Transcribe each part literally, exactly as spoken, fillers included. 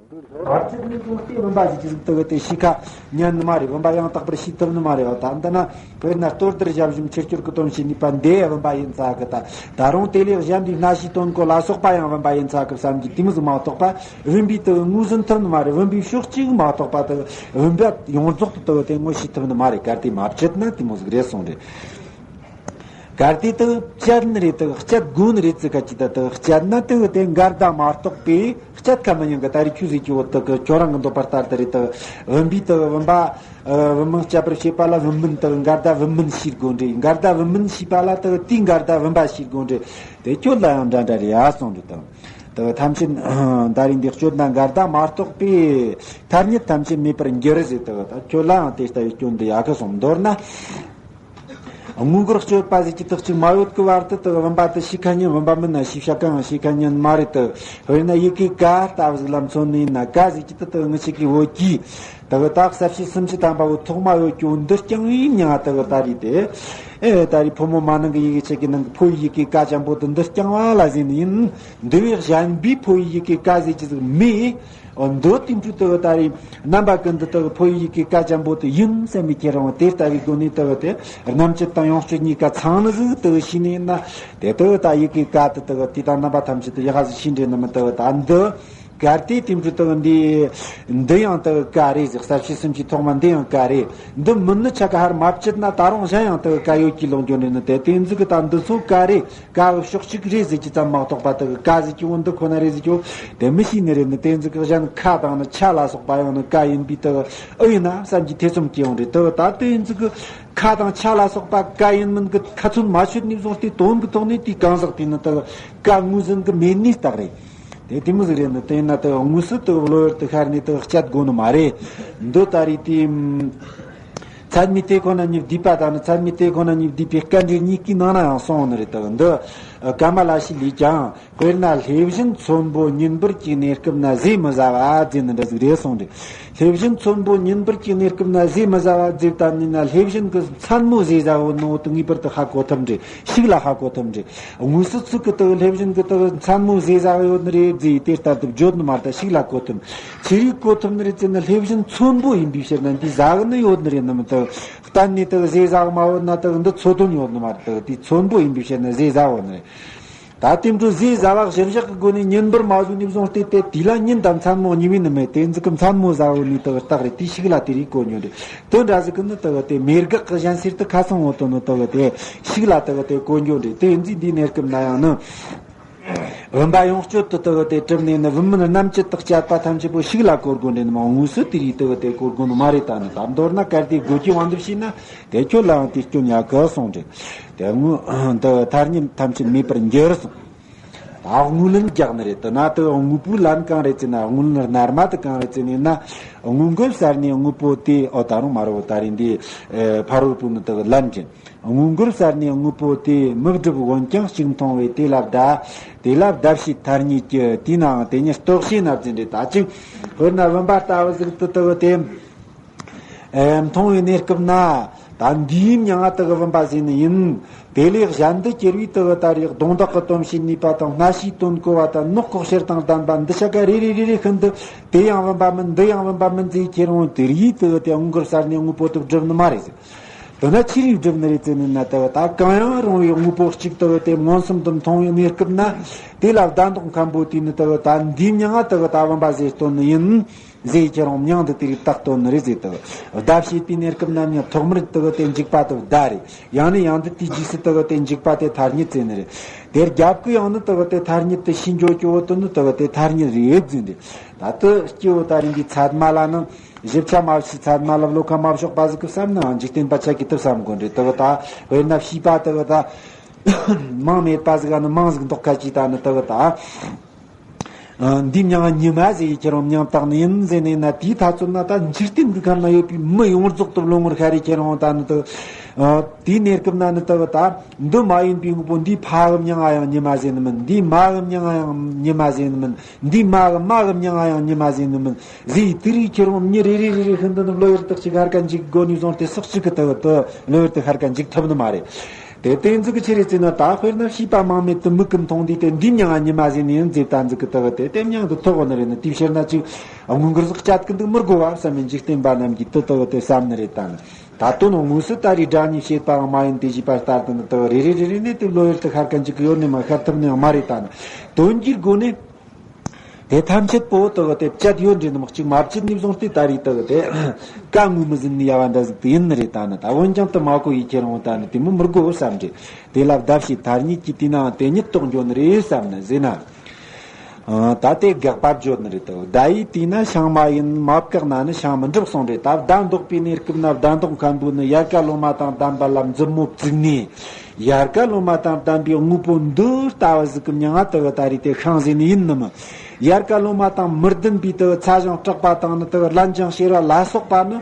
བར་ཆད་ནས་བྱུང་སྟེ་བུམ་པ་ཟིག་ཅི་ཟིག་དུ་གི་དེ་ཤི་ཁ་ཉན་ནི་མ་རེད། བུམ་པ་ཡང་དག་པར་ཤེས་ཐུབ་ནི་མ་རེད་བ། ད་འདི་ན་དཔེར་ན་གཏོར་ཟླར་ཞབས་ཞུམ་ཆུ་སྐྱོར་གི་དོན་བྱེད་ནུས་པ་འདི་བུམ་པ་ཡིན་ས་གི། ད་ད་རུང་དེ་ལས་གཞན་པའི་སྣ་ཞིག་དོན་གོ་ལ་སོགས་པ་ཡང་བུམ་པ་ཡིན་ས་གི་བསམ་གྱི་དེ་མོ་ཟིག་མ་གཏོགས་པ། བུམ་པའི་དུ་ངོས་ཟིན་ཐུབ་ནི་མ་རེད། བུམ་པའི་ཕྱོགས་གཅིག་མ་གཏོགས་པ་དུ་བུམ་པ་ཡོངས་རྫོགས་དུ་དུ་དེ་ངོ་ཤེས་ཐུབ་ནི་མ་རེད། གལ་ཏེ་མ་བཅད་ན་དེ་མོ་ཟིག་རེད་གསུངས་རེད། གལ་ཏེ་དུ་བཅད་ནི་རེད། དུ་བཅད་དགོས་ནི་རེད་ཟེར་ག་ཅི་ད་དུ་བཅད་ན་དུ་དེ་འགལ་ཟླ་མ་གཏོགས་པའི་བཅད་ཁ་མི་ཉན་གི། ད་རེས་ཁྱོད་ཟིག་གི་འོ་དུ་གི་ཁྱོད་རང་གི་འདོད་པ་ལྟར་དུ་རེད། དུ་བུམ་པའི་དུ་བུམ་པ་བུམ་མིན་བཅད་པར་བྱེད་པ་ལ་བུམ་མིན་དུ་འགལ་ཟླ་བུམ་མིན་ཤེས་དགོས་འདྲེ། འགལ་ཟླ་བུམ་མིན་ཤེས་པ་ལ་དུ་དེའི་འགལ་ཟླ་བུམ་པ་ཤེས་དགོས་འདྲེ། དེ་ཁྱོད་ལ་ཡང་འདྲ་འདྲ་རེད་ཡ་གསུངས་འདྲེ། དུ་དུ་ཐམས་ཅད་ད་རེས་འདི་སྤྱོད་ན་འགལ་ཟླ་མ་གཏོགས་པའི་ཐ་སྙད་ཐམས་ཅད་མེད་པར་འགྱུར་ཟེར། དུ་ད་ཁྱོད་ལའང་དེ་ལྟ་བུའི་སྐྱོན་འདི་ཡག་གི་གསུངས། མདོར་ན། དངོས་གར་སྤྱོད་པ་ཟིག་གི་དག་ཅིག་མ་ཡོད་གི་བར་དུ་དུ་བུམ་པ་དུ་ཤེས་ཁ་ཉན། བུམ་པ་མིན་ན་ཤེས་བྱ་གང་ཤེས་ཁ་ཉན་མ་རེད། དུ་དཔེར་ན་ཡི་གེ་ཀ་ལྟ་བུ་ཟིག་ལ་མཚོན་ནས་ན། ཀ་ཟིག་གི་དུ་དུ་ངི་ཆིག་གི་བོད་ཀྱི་དུ་གི་ད་གསལ་བྱེད་སུམ་ཅུ་ཐམ་པ་བོ་ཐོག་མ་ཡོད་ཀྱི་འདི་རྐྱང་བའི་མྱིང་ང་དུ་གི་ད་རེད་དེ། ཨེ་ད་རེད་ཕོ་མོ་མ་ནང་གི་ཡི་གེ་ཆིག་གི་ནང་གི་ཕོ་ཡི་གེ་ཀ་ཅན་པོ་དུ་འདི་རྐྱང་བ་ལ་ཟེར་ནི་ཡིན། འདི་བས་གཞན་པའི་ཕོ་ཡི་གེ་ཀ་ཟེར་གྱི་ཟིག་མེད། འོ་འདི་དེ་འཕྲོ་དུ་ད་རེས་རྣམ་པ་ཀུན་ཏུ་དུ་ཕོ་ཡི་གེ་ཀ་ཅན་པོ་དུ་ཡིན་བསམ་མི་ཁྱེད་རང་དེ་ལྟ་བུའི་སྒོ་ནས་དུ་དེ་རྣམ་བཅད་དང་ཡོངས་གཅོད་གཉིས་ཀ་ཚང་ནི་ཟིག་དུ་ཤེས་ནས་ན། དེ་དུ་ད་ཡི་གེ་ཀ་དུ་དུ་དེ་དང་རྣམ་པ་ཐམས་ཅད་དུ་ཡག་ཟིག་ཤེས་འདྲེ་ནི་མི་དུ་ད་འདི་གལ་ཏེ་དེ་འཕྲོ་དུ་འདི་འདི་ཡང་དུ་ཀ་རེད་ཟིག་གསལ་བྱེད་སུམ་ཅུ་ཐོག་མ་འདི་ཡང་ཀ་རེད། འདི་མིན་ནི་ཆ་ག་ཧར་མ་བཅད་ན་ད་རུང་གཞན་ཡང་དུ་ཀ་ཡོད་ཀྱི་ལོག་འགྱོ་ནས་ནི་དེ་དེ་ཟིག་གི་ད་འདི་ཚོ་ཀ་རེད། ཀ་བའི་ཕྱོགས་གཅིག་རེད་ཟེར་གྱི་ཙམ་མ་གཏོགས་པ་དག་ཀ་ཟེར་གྱི་འོ་འདི་ཁོ་ན་རེད་ཟེར་གྱི་འོ་དེ་མི་ཤེས་ནི་རེད། ནི་དེ་ཚོ་གི་གཞན་ཁ་དང་ནི་ཆ་ལ་སོགས་པ་ཡང་ནི་ཀ་ཡིན་པའི་དག་ཨུ་ཡིན་ན་བསམ་གྱི་ཐེ་ཚོམ་སྐྱེ་འོང་རེད། དག་ད་དེ་ཚོ་གི་ཁ་དང་ཆ་ལ་སོགས་པ་ཀ་ཡིན་མིན་གི་ཁ་ཚོན་མ་ཆོད་ནས་བཟུང་སྟེ་དོན་གི་ཐོག་ནས་དེའི་གང་ཟག་དེ་ནི་དག་ཀ་ངོས་ཟིན་གི་མེད་ནི་རྟགས་རེད། དེ་དེ་མོ་ཟིག་རེད། ནི་དེ་ཡིན་ན་དག་དངོས་སུ་དག་བློ་ཡུལ་དུ་ཤར་ནས་དག་བཅད་དགོས་ནི་མ་རེད། འདི་ད་རེད་དེ། ཚད་མའི་དེ་ཁོ་ན་གཉིས་བསྡུས་པ་དང་ནི་ཚད་མའི་དེ་ཁོ་ན་གཉིས་བསྡུས་པའི་སྐད་འབྲེལ་གཉིས་ཀའི་ནང་ན་ཡང་གསུངས་ནི་རེད། དག་འདི་ཀ་མ་ལ་ཤི་ལས་ཀྱང་། དཔེར་ན་ལྷས་བྱིན་ཚོན་པོ་ཉིན་པར་གྱི་གནས་སྐབས་ན་ཟས་མི་ཟ་བ་ཟེར་ནི་འདྲ་ཟིག་རེད་གསུངས་རེད། ལྷས་བྱིན་ཚོན་པོ་ཉིན་པར་གྱི་གནས་སྐབས་ན་ཟས་མི་ཟ་བ་ཟེར་ད་ནི་ན་ལྷས་བྱིན་གྱི་མཚན་མོ་ཟས་ཟ་བོ་ནོ་དུ་ངེས་པར་དུ་ཧ་གོ་ཐུབ་འདྲེ། ཤིག་ལ་ཧ་གོ་ཐུབ་འདྲེ། དངོས་སུ་ཚིག་གི་དག་ལྷས་བྱིན་གྱི་དག་མཚན་མོ་ཟས་ཟ་བ་ཡོད་ནི་རེད་ཟེར་དེ་ལྟར་དུ་བརྗོད་ནི་མ་རེད། ད་ཤིག་ལ་གོ་ཐུབ། ཆི་རིགས་གོ་ཐུབ་ནི་རེད་ཟེར་ན་ལྷས་བྱིན་ཚོན་པོ་ཡིན་པའི་ཕྱིར་ན་འདི་ཟ་གི་ནི་ཡོད་ནི་རེད། ནམ་དུ་གཏན་ནས་དུ་ཟས་ཟ་གི་མ་ཡོད་ན་དུ་འདི་འཚོ་དོན་ཡོད་ནི་མ་རེད། དུ་དེ་ཚོན་པོ་ཡིན་པའི་ཕྱིར་ན་ཟས་ཟ་འོ་ནི་རེད། ད་དེ་འཕྲོ་ཟས་ཟ་བ་གཞིར་བཞག་གི་སྒོ་ནས་ཉིན་པར་མ་བཟོས་ནས་བཟུང་སྟེ་དེ་དུས་ལ་ཉིན་དང་མཚན་མོ་གཉིས་པའི་ནི་མེད། དེ་འཛི་གི་མཚན་མོ་ཟ་འོ་ནི་དུ་རྟགས་རེད། དེ་ཤིག་ལ་དེ་རིགས་གོ་ཉོ་རེད། དོན་འདྲ་ཟིག་གི་ནི་དུ་དེ་མེ་སྒེག་གི་གཞན་སེར་དུ་ཁ་སང་འོ་དོ་ནི་དུ་དེ་ཤིག་ལ་དུ་དེ་གོ་ཉོ་རེད། དེ་འཛི་འདིའི་གནས་སྐབས་ན་ཡང་ནི། བུམ་པ་ཡོངས་སྤྱོད་དུ་དུ་དེ་གྲུབ་ནས་ནི་བུམ་མིན་རྣམ་བཅད་དུ་བཅད་པ་ཐམས་ཅད་པོ་ཤིག་ལ་གོ་དགོས་འདྲེ་ནི་མ་དངོས་སུ་དེ་རིགས་དུ་དེ་གོ་དགོས་ནི་མ་རེད། ད་ནི་ད་མདོར་ན་གལ་ཏེ་དགོས་ཀྱི་དབང་དུ་བྱས་ན་དེ་ཁྱོད་ལའང་དེ་སྐྱོན་ཡག་གི་གསུངས་རེད། དེ་དངོས་འདི་ཐ་སྙད་ཐམས་ཅད་མེད་པར་འགྱུར་གསུངས། ད་དངོས་ལན་རྒྱག་ནི་རེད། དེ་ན་དུ་དངོས་པོའི་ལན་གང་རེད་ཟེར་ན། དངོས་ལན་རྣལ་མ་དུ་གང་རེད་ཟེར་ནས་ན། དངོས་འགལ་གསར་རྙེད་དངོས་པོ་དེ། ཨོ་ད་རུང་མ་རོ་ད་རེད་འདི། ཕ་རོལ་པོ་ནི་དུ་ལན་ཅན། དངོས་འགལ་གསར་རྙེད་དངོས་པོ་དེ། མི་སྒྲུབ་འོན་ཀྱང་གཅིག་མཐོང་བས་དེ་ལ་བརྡ། དེ་ལ་བརྡ་བྱེད་ཐ་སྙད་ཀྱི། དེས་ནའང་དེ་ཉིད་རྟོགས་བྱེད་ན་ཟེར་འདྲེ། ད་ཅིག་དཔེར་ན་བུམ་པ་ལྟ་བུ་ཟིག་དུ་དུ་དེ། ཨེ་མཐོང་བའི་གནས་སྐབས་ན། ད་འདིའི་མྱིང་ང་དུ་གི་བུམ་པ་ཟེར་ནི་ཡིན། དེ་ལས་གཞན་དུ་གྱུར་བའི་དུ་གི་ད་རེས་གདོང་བདག་གི་དོན་བྱེད་ནུས་པ་དང་སྣ་ཤེས་དོན་གོ་བ་དང་ནོག་ལྐོག་ཤེར་དང་ལྡན་པ་འདི་ཆ་ག་རེ་རེ་རེ་རེ་ཤིན་ཏུ་དེ་ཡང་བུམ་པ་མིན་འདི་ཡང་བུམ་པ་མིན་ཟེར་ཁྱེར་འོང་དེ་རིགས་དུ་གི་དེ་དངོས་འགལ་གསར་རྙེད་དངོས་པོ་དུ་སྒྲུབ་ནི་མ་རེད་ཟེར། དེ་ན་ཆི་རིགས་སྒྲུབ་ནི་རེད་ཟེར་ནི་ན་དུ་གི་ད་གང་ཡང་རུང་བའི་དངོས་པོ་གཅིག་དུ་གི་དེ་མངོན་སུམ་དུ་མཐོང་བའི་གནས་སྐབས་ན་དེ་ལ་བརྡ་མདོག་མཁན་པོ་དེ་ནི་དུ་གི་ད་འདིའི་མྱིང་ང་དུ་གི་ད་བུམ་པ་ཟེར་སྟོན་ནི་ཡིན། ཟེར་ཁྱེད་རང་མྱིང་འདི་དེ་རིགས་བཏགས་སྟོན་ནི་རེད་ཟེར་དུ། བརྡ་བྱེད་པའི་གནས་སྐབས་ན་མྱིང་ཐོག་མར་དུ་གི་དེ་འཇིགས་པ་དུ་བརྡ་རེད། ཡང་ནས་ཡང་དུ་དེའི་རྗེས་སུ་དུ་གི་དེ་འཇིགས་པ་དེ་ཐ་སྙད་ཟེར་ནི་རེད། དེ་རྒྱབ་ཀྱི་ཡང་ནི་དུ་གི་དེ་ཐ་སྙད་དུ་ཤེས་འཇོག་གི་འོ་དུ་ནི་དུ་གི་དེ་ཐ་སྙད་རེད་ཟེར་འདི། ད་དུ་སྐྱེ་བོ་ད་རིང་གི་ཚད་མ་ལ་ནི་ཞིབ་ཆ་མ་ཤེས། ཚད་མ་ལ་བློ་ཁ་མ་ཕྱོགས་པ་ཟིག་གི་བསམ་ནའང་འཇིག་རྟེན་པ་ཆ་གི་དུ་བསམ་དགོས་འདྲེ། དུ་གི་ད་དཔེར་ན་བྱིས་པ་དུ་གི་ད་མིང་མེད་པ་ཟིག་ག་ནི་མིང་ཟིག་འདོགས་ཁ་ཅིག་ད་ནི་དུ་གི་ད། ཨ། འདིའི་མྱིང་ང་ཉི་མ་ཟེར་ཡི་ཁྱེད་རང་མྱིང་བཏགས་ནི་ཡིན་ཟེར་ནས་ན། དེའི་ཐ་ཚོད་ན་ད་འཇིག་རྟེན་འདི་ཁམས་ན་ཡོད་པའི་མི་ཡོངས་རྫོགས་དུ་བློ་ངོར་ཤར་ཡི་ཁྱེད་རང་ད་ནི་དུ། ཨ། དེའི་གནས་སྐབས་ན་ནི་དུ་ད་འདི་མ་ཡིན་པའི་དངོས་པོ་འདིའི་ཕ་གི་མྱིང་ང་ཡང་ཉི་མ་ཟེར་ནི་མིན། འདིའི་མ་གི་མྱིང་ང་ཡང་ཉི་མ་ཟེར་ནི་མིན། འདིའི་མ་གི་མ་གི་མྱིང་ང་ཡང་ཉི་མ་ཟེར་ནི་མིན་ཟེར་ཡི་དེ་རིགས་ཁྱེད་རང་མྱི་རེ་རེ་རེ་རེ་ཤིན་ཏུ་ནི་བློ་ཡུལ་དག་ཅིག་ཤར་ཀ་འཇིག་དགོས་ནས་བཟུང་སྟེ་སོགས་གཅིག་གི་དུ་དུ་བློ་ཡུལ་དུ་ཤར་ཀ་འཇིག་ཐུབ་ནི་མ་རེད། དེ་དེ་འཛུགས་ཀྱི་ཆི་རེད་ཟེར་ན། ད་དཔེར་ན་བྱིས་པ་མིང་མེད་དུ་མིག་གིས་མཐོང་དུས་དེ་འདི་མྱིང་ང་ཉི་མ་ཟེར་ནས་ཡིན་ཟེར། ད་འཛུགས་ཀྱི་དག་དེ་དེ་མྱིང་དུ་ཐོགས་ནི་རེད་ནི། དེའི་ཕྱིར་ན་ཅིག་དངུལ་གུར་ཟོག་བཅད་ཀྱི་འདུག་མི་དགོས་པ་བསམ་ནས། འཇིག་རྟེན་པ་རྣམས་ཀྱིས་དེ་དག་དེ་བསམ་ནི་རེད། ད་ནི་ད་དོན་དངོས་སུ་ད་རེས་སྒྲ་སྙན་བཤད་པའང་མ་ཡིན་དེ་བྱས་པ་ལྟར་དུ་ནི་དག་རེ་རེ་རེ་རེ་ནས་དེ་བློ་ཡུལ་དུ་ཤར་མཁན་ཅིག་ཡོད་ནི་མ། ཤར་ཐུབ་ནི་ཡང་མ་རེད། ད་ནི་དོན་གྱི་སྒོ་ནས། དེ་ཐམས་ཅད་པོ་དག་དེ་བཅད་ཡོད་འདྲེ་ནམ་གཅིག་མ་བཅད་ནས་བཟུང་སྟེ་ད་རེས་དག་དེ་ཀ་ངོས་མི་ཟིན་ནི་ཡ་བ་འདྲ་ཟིག་དེ་ཡིན་ནི་རེད། ད་ནི་ད་འོན་ཀྱང་དུ་མ་གོ་ཡི་ཁྱེད་རང་ད་ནི་དེ་མོ་མི་དགོ་བསམ་འདྲེ། དེ་ལ་བརྡ་བྱས་ཐ་སྙད་ཀྱི་དུས་ནའང་དེ་ཉིད་རྟོགས་འགྱོ་ནི་རེད་བསམ་ནི་ཟེར་ན། ཨ། ད་དེ་དགག་པ་བརྗོད་ནི་རེད་དོ། བརྡ་ཡི་དུས་ན་ཤིང་མ་ཡིན། མ་བཀག་ན་ནི་ཤིང་མི་འགྲུབ་གསུངས་རེད། ད་བརྡ་འདོགས་པའི་གནས་སྐབས་ན་བརྡ་འདོགས་མཁན་པོ་ནི་ཡལ་ག་ལོ་མ་དང་ལྡན་པ་ལ་མཛུབ་མོ་བཙུགས་ནས། ཡལ་ག་ལོ་མ་དང་ལྡན་པའི་དངོས་པོ་འདི་ལྟ་བུ་ཟིག་གི་མྱིང་ང་དེ་གི་ད་རེས་དེ་ཤིང་ཟེར་ནི་ཡིན་ནམ། ཡལ་ག་ལོ་མ་དང་མི་ལྡན་པའི་དེ་གི་ཚ་ཞིང་སྐྲག་པ་དང་ནི་དེ་གི་རླན་ཅིང་གཤེར་བ་ལ་སོགས་པ་ནི་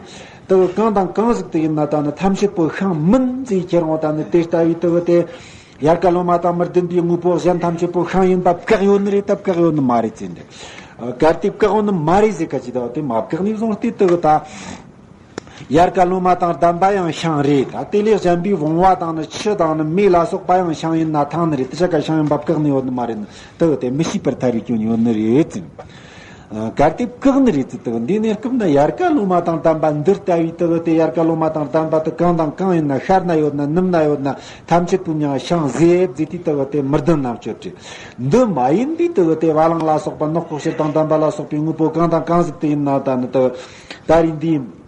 དེ་གི་གང་དང་གང་ཟིག་དེ་ཡིན་ན་ད་ནི་ཐམས་ཅད་པོ་ཤིང་མིན་ཟེར། ཁྱེད་རང་ད་ནི་དེ་ལྟ་བུའི་དེ་གི་དེ་ཡལ་ག་ལོ་མ་དང་མི་ལྡན་པའི་དངོས་པོ་གཞན་ཐམས་ཅད་པོ་ཤིང་ཡིན་པ་བཀག་ཡོད་ནི་རེད་ད་བཀག་ཡོད་ནི་མ་རེད་ཟེར་འདི། གལ་ཏེ་བཀག་ཡོད་ནི་མ་རེད་ཟེར་ག་ཅི་ད་དེ་མ་བཀག་ནས་བཟུང་སྟེ་དེ་གི་ད། ཡལ་ག་ལོ་མ་དང་ལྡན་པ་ཡང་ཤིང་རེད། ད་དེ་ལས་གཞན་པའི་བུང་བ་དང་ནི་ཆུ་དང་ནི་མེ་ལ་སོགས་པ་ཡང་ཤིང་ཡིན་ན་ཐང་ནི་རེད། དེ་ཆ་ག་ཤིང་ཡིན་པ་བཀག་ནི་ཡོད་ནི་མ་རེད་ནི། དེ་གི་དེ་མི་ཤེས་པར་ཐལ་བའི་སྐྱོན་ཡོད་ནི་རེད་ཟེར། ཨ། གལ་ཏེ་བཀག་ནི་རེད་ཟེར། དེ་གི་འདི་གནས་སྐབས་ན་ཡལ་ག་ལོ་མ་དང་ལྡན་པ་འདི་ལྟ་བུའི་དེ་གི་དེ་ཡལ་ག་ལོ་མ་དང་ལྡན་པ་དེ་གང་དང་གང་ཡིན་ན། ཤར་ན་ཡོད་ན་ནུབ་ན་ཡོད་ན་ཐམས་ཅད་པོའི་མྱིང་ཤིང་ཟེར་ཟེར་དུས་དེ་གི་དེ་མི་ལྡན་ནམ་ཆོད་རེད། འདི་མ་ཡིན་པའི་དེ་གི་དེ་བ་ལང་ལ་སོགས་པ་ནག་པོ་གཤེར་དང་ལྡན་པ་ལ་སོགས་པའི་དངོས་པོ་གང་དང་གང་ཟིག་དེ་ཡིན་ན་ད་ནི་དེ་གི་ད་རེས་འདི།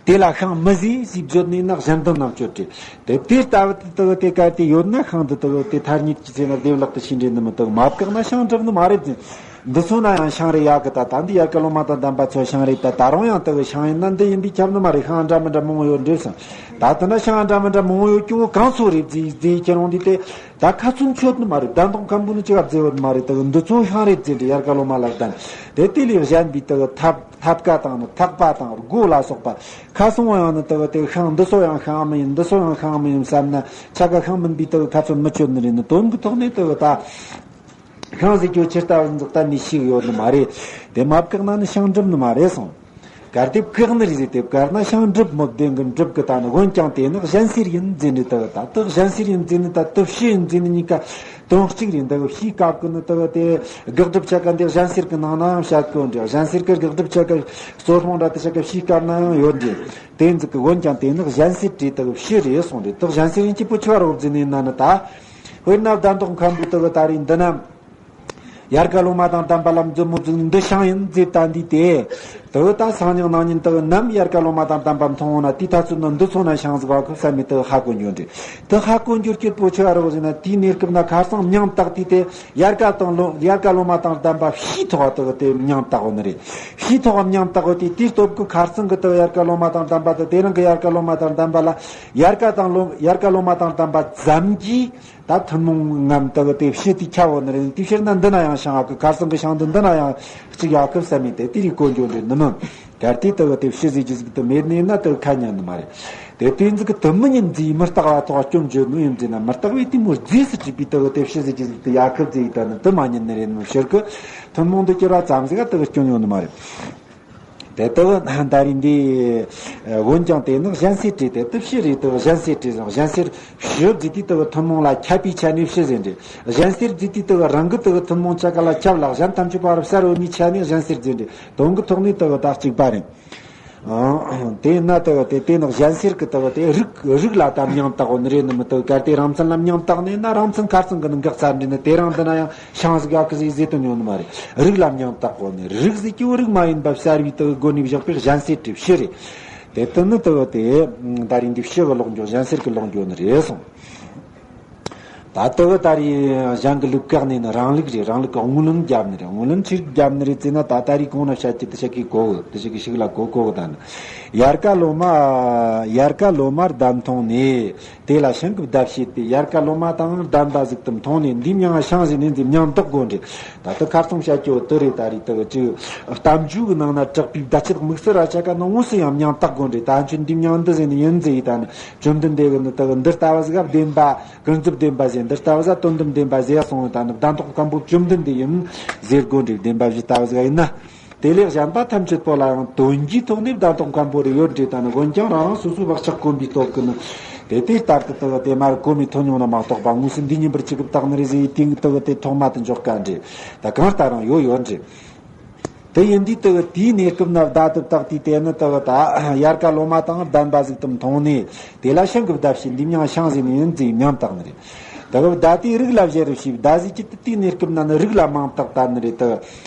དེ་ལ་ཤིང་མི་ཟེར་ཟེར་བརྗོད་ནས་ན་གཞན་དོན་རྣམ་དཔྱོད་རེད། དེ་དེ་ལྟ་བུ་དེ་དག་དེ་གལ་ཏེ་ཡོད་ན་ཤིང་འདི་དག་དེ་ཐ་སྙད་ཀྱི་ཚེ་ན་བདེ་བླག་ཏུ་ཤེས་འདྲེན་ནི་མི་དག་མ་བཀག་ན་ཤིང་འགྲུབ་ནི་མ་རེད་ཟེར། འདི་ཚོ་ན་ཡང་ཤིང་རེད་ཡག་གི། ད་ད་འདི་ཡལ་ག་ལོ་མ་དང་ལྡན་པ་ཚོ་ཤིང་རེད། ད་ད་རུང་ཡང་དེ་གི་ཤིང་ཡིན་ན་འདི་ཡིན་པས་ཁྱབ་ནི་མ་རེད། ཤིང་འདྲ་མི་འདྲ་མང་བོ་ཡོད་འདྲེ་བསམ། ད་དེ་ན་ཤིང་འདྲ་མི་འདྲ་མང་བོ་ཡོད་ཀྱང་གང་ཚོ་རེད་ཟེར་ཟེར་ཁྱེད་རང་འདི་དེ་ད་ཁ་ཚོན་ཆོད་ནི་མ་རེད། བརྡ་འདོགས་མཁན་པོ་ནི་ཅི་ག་བརྫེ་ཡོད་ནི་མ་རེད། དེ་གི་འདི་ཚོ་ཤིང་རེད་ཟེར་འདྲེ་ཡལ་ག་ལོ་མ་ལ་ལྡན། དེ་དེ་ལས་གཞན་པའི་དེ་གི་ཐབ། ཐབ་ཀ་དང་ནི་ཐག་པ་དང་སྒོ་ལ་སོགས་པ། ཁ་སང་བ་ཡང་ནི་དེ་གི་དེ་ཤིང་འདི་ཚོ་ཡང་ཤིང་མི་ཡིན། འདི་ཚོ་ཡང་ཤིང་མི་ཡིན་བསམ་ན་ཆ་ག་ཤིང་མིན་པའི་དེ་གི་ཁ་ཚོན་མི་ཆོད་ནི་རེད་ནི། དོན་གྱི་ཐོག་ནས་དེ་གི་ད་ཤིང་ཟེར་རྒྱུ་ཆི་ལྟ་བུ་འཛག་གཏན་ནས་ཤེས་ཡོད་ནི་མ་རེད། དེ་མ་བཀག་ན་ནི་ཤིང་འགྲུབ་ནི་མ་རེད་གསུངས། གལ་ཏེ་བཀག་ནི་རེད་ཟེར་དེ་བཀག་ན་ཤིང་འགྲུབ་མི་བདེན་གི། འགྲུབ་གི། ད་ནི་འོན་ཀྱང་དེ་ནི་གཞན་སེལ་ཡིན་ཟེར་ནི་དེ་གི་ད་དེ་གཞན་སེལ་ཡིན་ཟེར་ནི་ད་དེ་བྱེད་ཡིན་ཟེར་ནི་གཉིས་ཀ་དོན་གཅིག་རེད། འདི་གི་བྱེད་སྐབས་ཀྱི་ནི་དེ་གི་དེ་དགག་སྒྲུབ་བྱ་ག་འདི་གཞན་སེལ་གི་ནང་ན་ཡང་བཤད་གོ་འདྲ། གཞན་སེལ་གི་དགག་སྒྲུབ་བྱ་ག་གཙོ་རྐང་འདྲ་དེ་བྱ་ག་བྱེད་སྐབས་ན་ཡང་ཡོད་འདྲ། དེ་འཛིག་གི། འོན་ཀྱང་དེ་ནི་གཞན་སེལ་བྲིས་དེ་གི་བྱེད་རེད་གསུངས་རེད། དེ་གཞན་སེལ་ཡིན་གྱི་པོ་ཆི་བ་རོགས་ཟེར་ནི་ན་ནི་ད། དཔེར་ན་བརྡ་འདོགས་མཁན་པོ་དེ་གི་ད་རེས་འདི་ན། ཡལ་ག་ལོ་མ་དང་ལྡན་པ་ལ་མཛུབ་མོ་བཙུགས་ནས་འདི་ཤིང་ཡིན་ཟེར་ད་འདི་དེ། དེ་གི་ད་སང་ཉིན་གནངས་ཉིན་དེ་གི་ནམ་ཡལ་ག་ལོ་མ་དང་ལྡན་པ་མཐོང་འོང་ན་དེའི་ཐ་ཚོད་ན་འདི་ཚོ་ན་ཤིང་ཟིག་བ་ཁུ་བསམ་མི་དེ་གི་ཧ་གོ་འགྱོ་འདྲ། དེ་ཧ་གོ་འགྱོ་རྒྱུ་པོ་ཆི་བ་རོགས་ཟེར་ན། དེའི་གནས་སྐབས་ན་ཁ་སང་མྱིང་བཏགས་དུས་དེ་ཡལ་ག་དང་ལོ་ཡལ་ག་ལོ་མ་དང་ལྡན་པ་བྱེད་ཐོག་དེ་གི་དེ་མྱིང་བཏགས་འོ་ནི་རེད། བྱེད་ཐོག་མྱིང་བཏགས་འོ་དེ་དེའི་སྟོབས་གི་ཁ་སང་གི་དེ་གི་ཡལ་ག་ལོ་མ་དང་ལྡན་པ་དེ་དེ་རིང་གི་ཡལ་ག་ལོ་མ་དང་ལྡན་པ་ལ་ཡལ་ག་དང་ལོ་ཡལ་ག་ལོ་མ་དང་ལྡན་པ་ཙམ་གྱིས། ད་ཐུན་མོང་ངམ་དག་དེ་བྱེད་དེ་ཁྱབ་འོ་ནི་རེད། དེ་ཕྱིར་ན་འདི་ན་ཡང་ཤིང་ཡག་གི། ཁ་སང་གི་ཤིང་འདི་འདི་ན་ཡང་གཅིག་ཡག་གི་བསམ་མི་དེ་དེ་རིགས་གོ་འགྱོ་འདྲ་ནི་མིན། གལ་ཏེ་དག་དེ་བྱེད་ཟེར་རྒྱུ་ཟིག་དེ་མེད་ནས་ན་དག་ཁ་ཉན་ནི་མ་རེད། དེ་དེ་ཟིག་དུ་མི་ཉན་ཟེར་མི་རྟག་པ་ཐོག་སྐྱོན་བརྗོད་ནོ་ཡིན་ཟེར་ན། མི་རྟག་པའི་དེ་མོ་རྫས་སུ་གྲུབ་པའི་དག་དེ་བྱེད་ཟེར་རྒྱུ་ཟིག་དེ་ཡག་གི་ཟེར་ཡི་ད་ནི་དུ་མ་ཉན་ནི་རེད། ནི་ཕྱིར་གི་ཐུན་མོང་དུ་གྱུར་པ་ཙམ་ཟིག་ག་དག་སྐྱོན་ཡོད་ནི་མ་རེད། དེ་ལྟ་བུ་ད་རེས་འདི། འོན་ཀྱང་དེ་ནི་གཞན་སེལ་བྲིས་ཏེ་དེ་བྱེད་རེད། དེ་གཞན་སེལ་བྲིས་སོང་། གཞན་སེལ་བྱེད་བྲིས་དུས་དེ་ཐུན་མོང་ལ་ཁྱབ་པའི་ཆ་ནས་བྱེད་ཟེར་འདྲ། གཞན་སེལ་བྲིས་དུས་དེ་རང་གི་དེ་ཐུན་མོང་ཆ་ག་ལ་ཁྱབ་ལ་གཞན་ཐམས་ཅད་པ་རུ་གསལ་བའི་ཆ་ནས་གཞན་སེལ་ཟེར་འདྲ། དོན་གྱི་ཐོག་ནས་དེ་ད་གཅིག་པ་རེད། དེས་ན་དེ་དེ་དེ་ནི་གཞན་སེལ་གྱི་དེ་དེ་རིགས་རིགས་ལ་ད་མྱིང་བཏགས་འོ་ནི་རེད་ནི་མི་དེ། གལ་ཏེ་རང་མཚན་ལ་མྱིང་བཏགས་ནས་ན་རང་མཚན་ཁ་སང་གི་ནི་འགག་ཚར་འདྲ་ནི། དེ་རང་འདི་ན་ཡང་ཤིང་ཟིག་ཡག་གི་ཟིག་ཟེར་དོན་ཡོད་ནི་མ་རེད། རིགས་ལ་མྱིང་བཏགས་གོ་ནི། རིགས་ཟེར་གྱི་བོ་རིགས་མ་ཡིན་པ་གསལ་བའི་དེ་གི་སྒོ་ནས་བཞག་པའི་གཞན་སེལ་བྲིས་བྱེད་རེད། དེ་དེ་ནི་དེ་གི་དེ་ད་རེས་འདི་བྱེད་གི་ལོག་འགྱོ། གཞན་སེལ་གི་ལོག་འགྱོ་ནི་རེད་གསུངས། ད་དེ་གི་ད་རེས་གཞན་གི་ལུགས་བཀག་ནས་ནི་རང་ལུགས་རེད། རང་ལུགས་གི་དངོས་ལུང་རྒྱབ་ནི་རེད། དངོས་ལུང་ཆི་རིགས་རྒྱབ་ནི་རེད་ཟེར་ན། ད་ད་རེས་གོང་ན་བཤད་ཀྱི་དེ་ཆ་གི་གོ་གི། དེ་ཆ་གི་ཞིག་ལ་གོ་གོ་གི། ད་ནི་ཡལ་ག་ལོ་མ་ཡལ་ག་ལོ་མར་བརྡ་མཐོང་ནས། དེ་ལ་ཤིང་གི་བརྡ་བྱས་ཏེ་ཡལ་ག་ལོ་མ་དང་ལྡན་པ་ཟིག་ཏུ་མཐོང་ནས་འདིའི་མྱིང་ང་ཤིང་ཟེར་ནས་འདི་མྱིང་འདོགས་དགོས་འདྲ། ད་ལྟ་ཁ་སང་བཤད་རྒྱུ་དེ་རེད། ད་རེས་དེ་གི་ཅིག་གཏམ་རྒྱུད་ཀྱི་ནང་ན་གྲགས་པའི་བརྡ་ཆད་དམིགས་བསལ་ར་ཆ་ག་ནི་དངོས་སུ་ཡང་མྱིང་བཏགས་དགོས་འདྲ། ད་ཁྱོད་འདིའི་མྱིང་འདི་ཟེར་ནས་ཡིན་ཟེར་ཡི། ད་ནི་བཅོམ་ལྡན་འདས་ཀྱིས་ནི་དེ་གི་འདི་ལྟ་བུ་ཟིག་ག་བདེན་པ་ཀུན་རྫོབ་བདེན་པ་ཟེར། འདི་ལྟ་བུ་ཟིག་དོན་དམ་བདེན་པ་ཟེར་གསུངས། ད་ནི་བརྡ་འདོགས་མཁན་པོ་བཅོམ་ལྡན་འདས་ཡིན་ཟེར་དགོས་འདྲ། བདེན་པ་བཞི་ལྟ་བུ་ཟིག་ཡིན་ན། དེ་ལས་གཞན་པ་ཐམས་ཅད་པོ་ལའང་དོན་གྱི་ཐོག་ནས་བརྡ་འདོགས་མཁན་པོ་རེ་ཡོད་འདྲ། ད་ནི་འོན་ཀྱང་རང་རང་སོ་སོའི་བག་ཆགས་གོམས་པའི་སྟོབས་ཀྱིས་ནི་ དེ་དེ་ལྟར་དུ་དུ་དེ་མར་གོ་མི་ཐོན་ཡོང་ན་མ་གཏོགས་པ། དངོས་སུ་འདི་ཉིན་པར་ཅི་གི་བཏགས་ནི་རེད་ཟེར་ཡི་དེ་དུ་དེ་ཐོག་མ་དུ་འཇོག་ག་འདྲི། ད་གང་ལྟར་རང་ཡོད་ཡོད་འདྲི། དེ་ཡིན་དུས་དུ་དེའི་གནས་སྐབས་ན་བརྡ་དུ་བཏགས་དུས་དེ་ནི་དུ་ད་དབྱར་ཁ་ལོ་མ་དང་ལྡན་པ་ཟིག་དུ་མཐོང་ནས། དེ་ལ་ཤིང་གི་བརྡ་བྱས། འདི་མྱང་ཤིང་ཟེར་ནི་ཡིན་ཟེར་མྱང་བཏགས་ནི་རེད། དུ་བརྡ་དེའི་རིགས་ལ་བཞེད་རུ་ཞིབ་བརྡ་ཟེར་གྱི་དུ་དེའི་གནས་སྐབས་ན་ནི་རིགས་ལ་མིང་བཏགས་ད་ནི་རེད་དུ།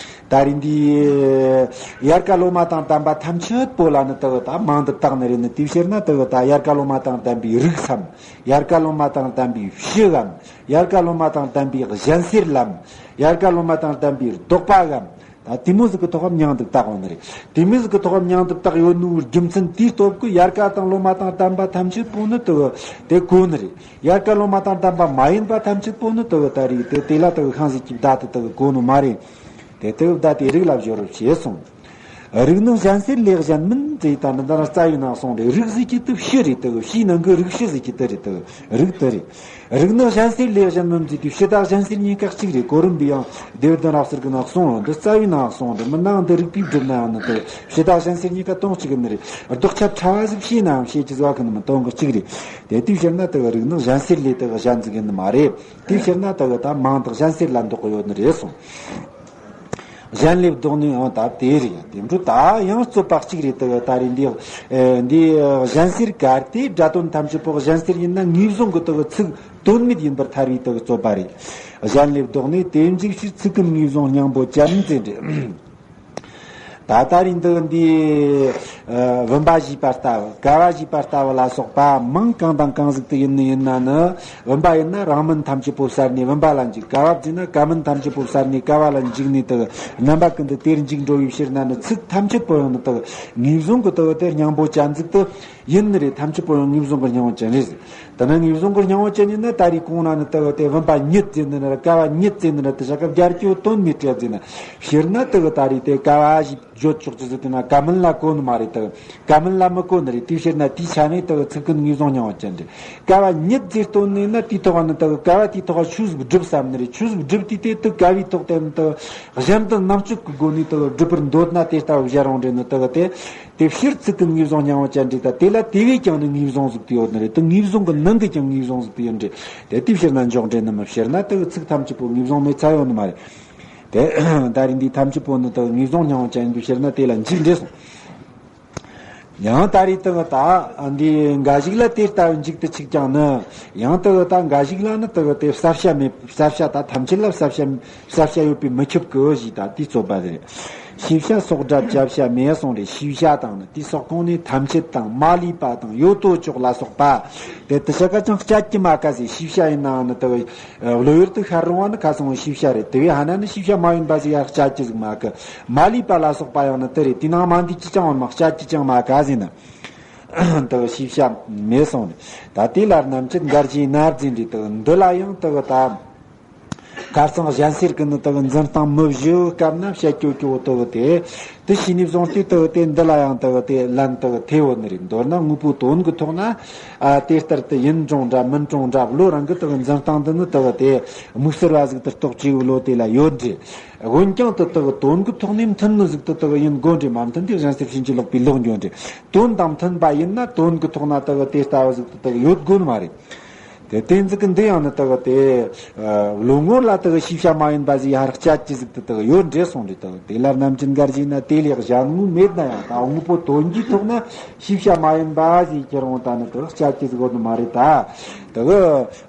ད་རིང་འདི་དབྱར་ཁ་ལོ་མ་དང་ལྡན་པ་ཐམས་ཅད་པོ་ལ་ནི་དུ་ད་མིང་དུ་བཏགས་ནི་རེད། ནི་དེའི་ཕྱིར་ན་དུ་ད་དབྱར་ཁ་ལོ་མ་དང་ལྡན་པའི་རིགས་སམ། དབྱར་ཁ་ལོ་མ་དང་ལྡན་པའི་ཕྱི་གམ། དབྱར་ཁ་ལོ་མ་དང་ལྡན་པའི་གཞན་སེལ་ལམ། དབྱར་ཁ་ལོ་མ་དང་ལྡན་པའི་ལྡོག་པ་གམ། ད་དེ་མོ་ཟིག་གི་ཐོག་གམ་མྱང་དུ་བཏགས་པ་ནི་རེད། དེ་མོ་ཟིག་གི་ཐོག་གམ་མྱང་དུ་བཏགས་ཡོད་ནོ་རྒྱུ་མཚན་དེའི་སྟོབས་ཀྱིས་དབྱར་ཁ་དང་ལོ་མ་དང་ལྡན་པ་ཐམས་ཅད་པོ་ནི་དུ་དེ་གོ་ནི་རེད། དབྱར་ཁ་ལོ་མ་དང་ལྡན་པ་མ་ཡིན་པ་ཐམས་ཅད་པོ་ནི་དུ་ད་རེད་དེ་དེ་ལ་དུ་ཤིང་ཟེར་གྱི་བརྡ་དུ་དུ་གོ་ནི་མ་རེད། དེ་དུ་བརྡ་དེ་རིགས་ལ་སྦྱོར་རོ་ཞེས་གསུངས། རིགས་ནི་གཞན་སེལ་ལས་གཞན་མིན་ཟེར་ད་འདི་ལྟར་རྩ་བའི་ནང་གསུངས་རེད། རིགས་ཟེར་གྱི་དུ་ཕྱི་རེད་དུ་ཕྱིའི་ནང་གི་རིགས་ཕྱི་ཟེར་གྱི་དུ་རེད་དུ་རིགས་དུ་རེད། རིགས་ནི་གཞན་སེལ་ལས་གཞན་མིན་ཟེར་དུས་ཕྱི་དང་གཞན་སེལ་གཉིས་ཀ་གཅིག་རེད། གོ་རིམ་པའི་ཡང་སྡེ་བདུན་རབ་གསལ་གྱི་ནང་གསུངས་རེད། འདི་རྩ་བའི་ནང་གསུངས་རེད། མི་ནང་འདི་རིགས་པས་བསྒྲུབས་ན་ཡང་ནི་དུ་ཕྱི་དང་གཞན་སེལ་གཉིས་ཀ་དོན་གཅིག་ཡིན་ནི་རེད། ལྡོག་ཆ་ཕྲ་བ་ཟིག་བྱས་ནའང་བྱེད་ཀྱི་བཟོ་བ་གི་ནི་མི་དོན་གི་གཅིག་རེད། དེ་དུས་ཕྱིར་ན་དུ་རིགས་ནི་གཞན་སེལ་ལས་དུ་གཞན་ཟིག་ཡིན་ནི་མ་རེད། དེའི་ཕྱིར་ན་དུ་ད་མིང་དང་གཞན་སེལ་ལ་འདོགས་ཡོད་ནི་རེད་གསུངས། གཞན་ལས་ལྡོག་ནས་ཡང་དག་དེ་རེད། དེ་འཕྲོ་ད་ཡང་རྩོད་པ་གཅིག་རེད། དུ་ད་རེད་འདི་ཨེ་འདི་གཞན་སེལ་གར་དེ་སྒྲ་དོན་ཐམས་ཅད་པོ་གཞན་སེལ་ཡིན་ན་ངེས་བཟུང་གི་དུ་ཚིག་དོན་མེད་ཡིན་པར་ཐལ་བའི་དུ་རྩོད་པ་རེད། གཞན་ལས་ལྡོག་ནས་དེ་འཇིག་ཕྱིར་ཚིག་ཀུན་ངེས་བཟུང་སྙིང་པོ་ཅན་ཟེར་འདྲི། ད་ད་རེས་འདི་འདི་ཨ་བུམ་པ་ཞེས་པ་ལྟ་བུ་ཀ་བ་ཞེས་པ་ལྟ་བུ་ལ་སོགས་པ་མིང་གང་དང་གང་ཟིག་ཏུ་ཡིན་ནི་ཡིན་ན་ནི། བུམ་པ་ཡིན་ན་རང་མིན་ཐམས་ཅད་པོ་བསལ་ནས་བུམ་པ་ལ་འཇུག་ཀ་བ་བརྫིས་ན་ཀ་མིན་ཐམས་ཅད་པོ་བསལ་ནས་ཀ་བ་ལ་འཇུག་ནས་དུ་རྣམ་པ་ཀུན་ཏུ་དེར་འཇུག་འགྲོ་བའི་ཕྱིར་ན་ནི་ཚིག་ཐམས་ཅད་པོ་ཡང་ནི་དུ་ངེས་བཟུང་གི་དུ་དེ་སྙིང་པོ་ཅན་ཟིག་ཏུ་ཡིན་ནི་རེད། ཐམས་ཅད་པོ་ཡང་ངེས་བཟུང་གི་སྙིང་པོ་ཅན་རེད་ཟེར། དེ་ན་ངེས་བཟུང་གི་སྙིང་པོ་ཅན་ཡིན་ན་ད་རེས་གོང་ན་ནི་དུ་དེ་བུམ་པ་ཉིད་ཟེར་ནི་རེད། ཀ་བ་ཉིད་ཟེར་ནི་རེད། དུ་བྱ་ཀ་བརྒྱད་ཀྱི་དོན་མེད་བྲལ་ཟེར་ན། ཕྱིར་ན་དུ་ད་རེས་དེ་ཀ་བ་ཞེས་བརྗོད་ཆོག་ཅི་ཟིག་དེ་ན་ཀ་མིན་ལ་གོ་ནི་མ་རེད་དུ། ཀ་མིན་ལ་མི་གོ་ནི་རེད། དེའི་ཕྱིར་ན་དེའི་ཆ་ནས་དུ་ཚིག་ཀུན་ངེས་བཟུང་སྙིང་པོ་ཅན་རེད། ཀ་བ་ཉིད་ཟེར་དོན་ནི་ན་དེའི་ཐོག་ནི་དུ་ཀ་བ་དེའི་ཐོག་ཆོས་ཟིག་སྒྲུབ་བསམ་ནི་རེད། ཆོས་ཟིག་སྒྲུབ་དུས་དེ་དུ་ཀ་བའི་ཐོག་དེ་ནི་དུ་གཞན་དུ་རྣམ་གཅོད་ཀྱི་སྒོ་ནས་དུ་སྒྲུབ་པར་འདོད་ན་དེ་ལྟ་བུ་བཞག་རུང་རེད་ནི་དུ་དེ། དེ་ཕྱིར་ཚིག་ཀུན་ངེས་བཟུང་སྙིང་པོ་ཅན་རེད། ད་དེ་ལ་དེ་བས་ཀྱང་ནི་ངེས་བཟུང་ཟིག་དུ་ཡོད་ནི་རེད། དུ་ངེས་བཟུང་གི་ནང་གི་ཀྱང་ངེས་བཟུང་ཟིག་དུ་ཡིན་རེད། དེ་དེའི་ཕྱིར་ན་འཇོག་འདྲེ་ནི་མི་ཕྱིར་ན་དུ་ཚིག་ཐམས་ཅད་པོ་ངེས་བཟུང་མེད་ཚ་ཡོད་ནི་མ་རེད། དེ་ད་རིང་འདི་ཐམས་ཅད་པོ་ནི་དུ་ངེས་བཟུང་སྙིང་པོ་ཅན་ཡིན་དུས་ཕྱིར་ན་དེ་ལ་འཇུག་འདྲེ་གསུངས། ཡང་ད་རེས་དུ་ད་འདི་འགའ་ཞིག་ལ་དེ་ལྟ་བུ་འཇུག་ཏུ་ཆུག་ཀྱང་ནི། ཡང་དུ་ད་འགའ་ཞིག་ལ་ནི་དུ་དེ་བསལ་བྱ་མེད། བསལ་བྱ་ད་ཐམས་ཅད་ལ་བསལ་བྱ་བསལ་བྱ་ཡོད་པས་མི་ཁྱབ་ཀྱི་ཞེས་ད་དེའི་རྩོད་པ་རེད། ཤེས་བྱ་སོགས་སྒྲ་བཅད་བྱ་མེད་གསུངས་རེད། ཤེས་བྱ་དང་ནི་དེའི་སོགས་གོང་ནས་ཐམས་ཅད་དང་མ་ལུས་པ་དང་ཡོད་དོ་ཅོག་ལ་སོགས་པ། དེ་དུ་ཆ་ཀ་ཅང་བཅད་ཀྱི་མ་ཀ་ཟེར། ཤེས་བྱ་ཡིན་ནའང་ནི་དུ་བློ་ཡུལ་དུ་ཤར་རུང་བ་ནི་ཁ་སང་ཤེས་བྱ་རེད། དེ་བས་ཧ་ན་ནི་ཤེས་བྱ་མ་ཡིན་པ་ཟིག་ཡར་བཅད་ཀྱི་ཟིག་མ་ཀི། མ་ལུས་པ་ལ་སོགས་པ་ཡང་ནི་དེ་རེད། དེ་ནང་མ་འདི་ཅི་ཅང་བ་མ་བཅད་ཀྱི་ཅང་མ་ཀ་ཟེར་ན། དུ་ཤེས་བྱ་མེད་གསུངས་ནས། ད་དེ་ལ་རྣམ་བཅད་འགལ་རྐྱེན་སྣ་བརྫིས་འདྲི་དུ་འདི་ལ་ཡང་དུ་ད། ཁ་སང་གཞན་སེལ་གི་ནི་དུ་འཛིན་སྟངས་མི་བཞི་སྐབས་ན་བཤད་ཀྱོ་ཀྱོ་དུ་དེ། དེ་ཤེས་ནས་བཟུང་སྟེ་དུ་དེ་འདི་ལ་ཡང་དུ་དེ་ལན་དུ་ཐེ་བོ་ནི་རེད། མདོར་ན་དངོས་པོའི་དོན་གྱི་ཐོག་ན། ཨ་དེ་ལྟར་དུ་ཡིན་རུང་འདྲ་མིན་རུང་འདྲ་བློ་རང་གི་དུ་འཛིན་སྟངས་འདི་ནི་དུ་དེ་དམིགས་བསལ་བ་ཟིག་ཏུ་རྟོགས་བྱའི་བློ་དེ་ལ་ཡོད་འདྲི། འོན་ཀྱང་དུ་དུ་དོན་གྱི་ཐོག་ནས་མཐུན་ནི་ཟིག་ཏུ་དུ་ཡིན་དགོས་འདྲི། མ་མཐུན་དེ་གཞན་སེལ་ཕྱིན་ཅི་ལོག་པའི་ལོག་འགྱོ་འདྲི། དོན་དང་མཐུན་པ་ཡིན་ན་དོན་གྱི་ཐོག་ན་དུ་དེ་ལྟ་བུ་ཟིག་ཏུ་དུ་ཡོད་དགོས་ནི་མ་རེད། དེ་དེ་ཟིག་གི་འདི་ཡང་ནི་དུ་དེ་བློ་ངོར་ལ་དུ་ཤེས་བྱ་མ་ཡིན་པ་ཟིག་ཡར་བཅད་ཀྱི་ཟིག་ཏུ་དུ་ཡོད་འདྲི་གསུངས་འདྲི། དུ་དེ་ལ་རྣམ་བཅད་འགལ་རྐྱེན་ན་དེ་ལས་གཞན་དངོས་མེད་ན་ཡང་ད་དངོས་པོ་དོན་གྱི་ཐོག་ན་ཤེས་བྱ་མ་ཡིན་པ་ཟིག་ཁྱེར་འོང་ད་ནི་དུ་བཅད་ཀྱི་ཟིག་ཡོད་ནི་མ་རེད། ད་དུ་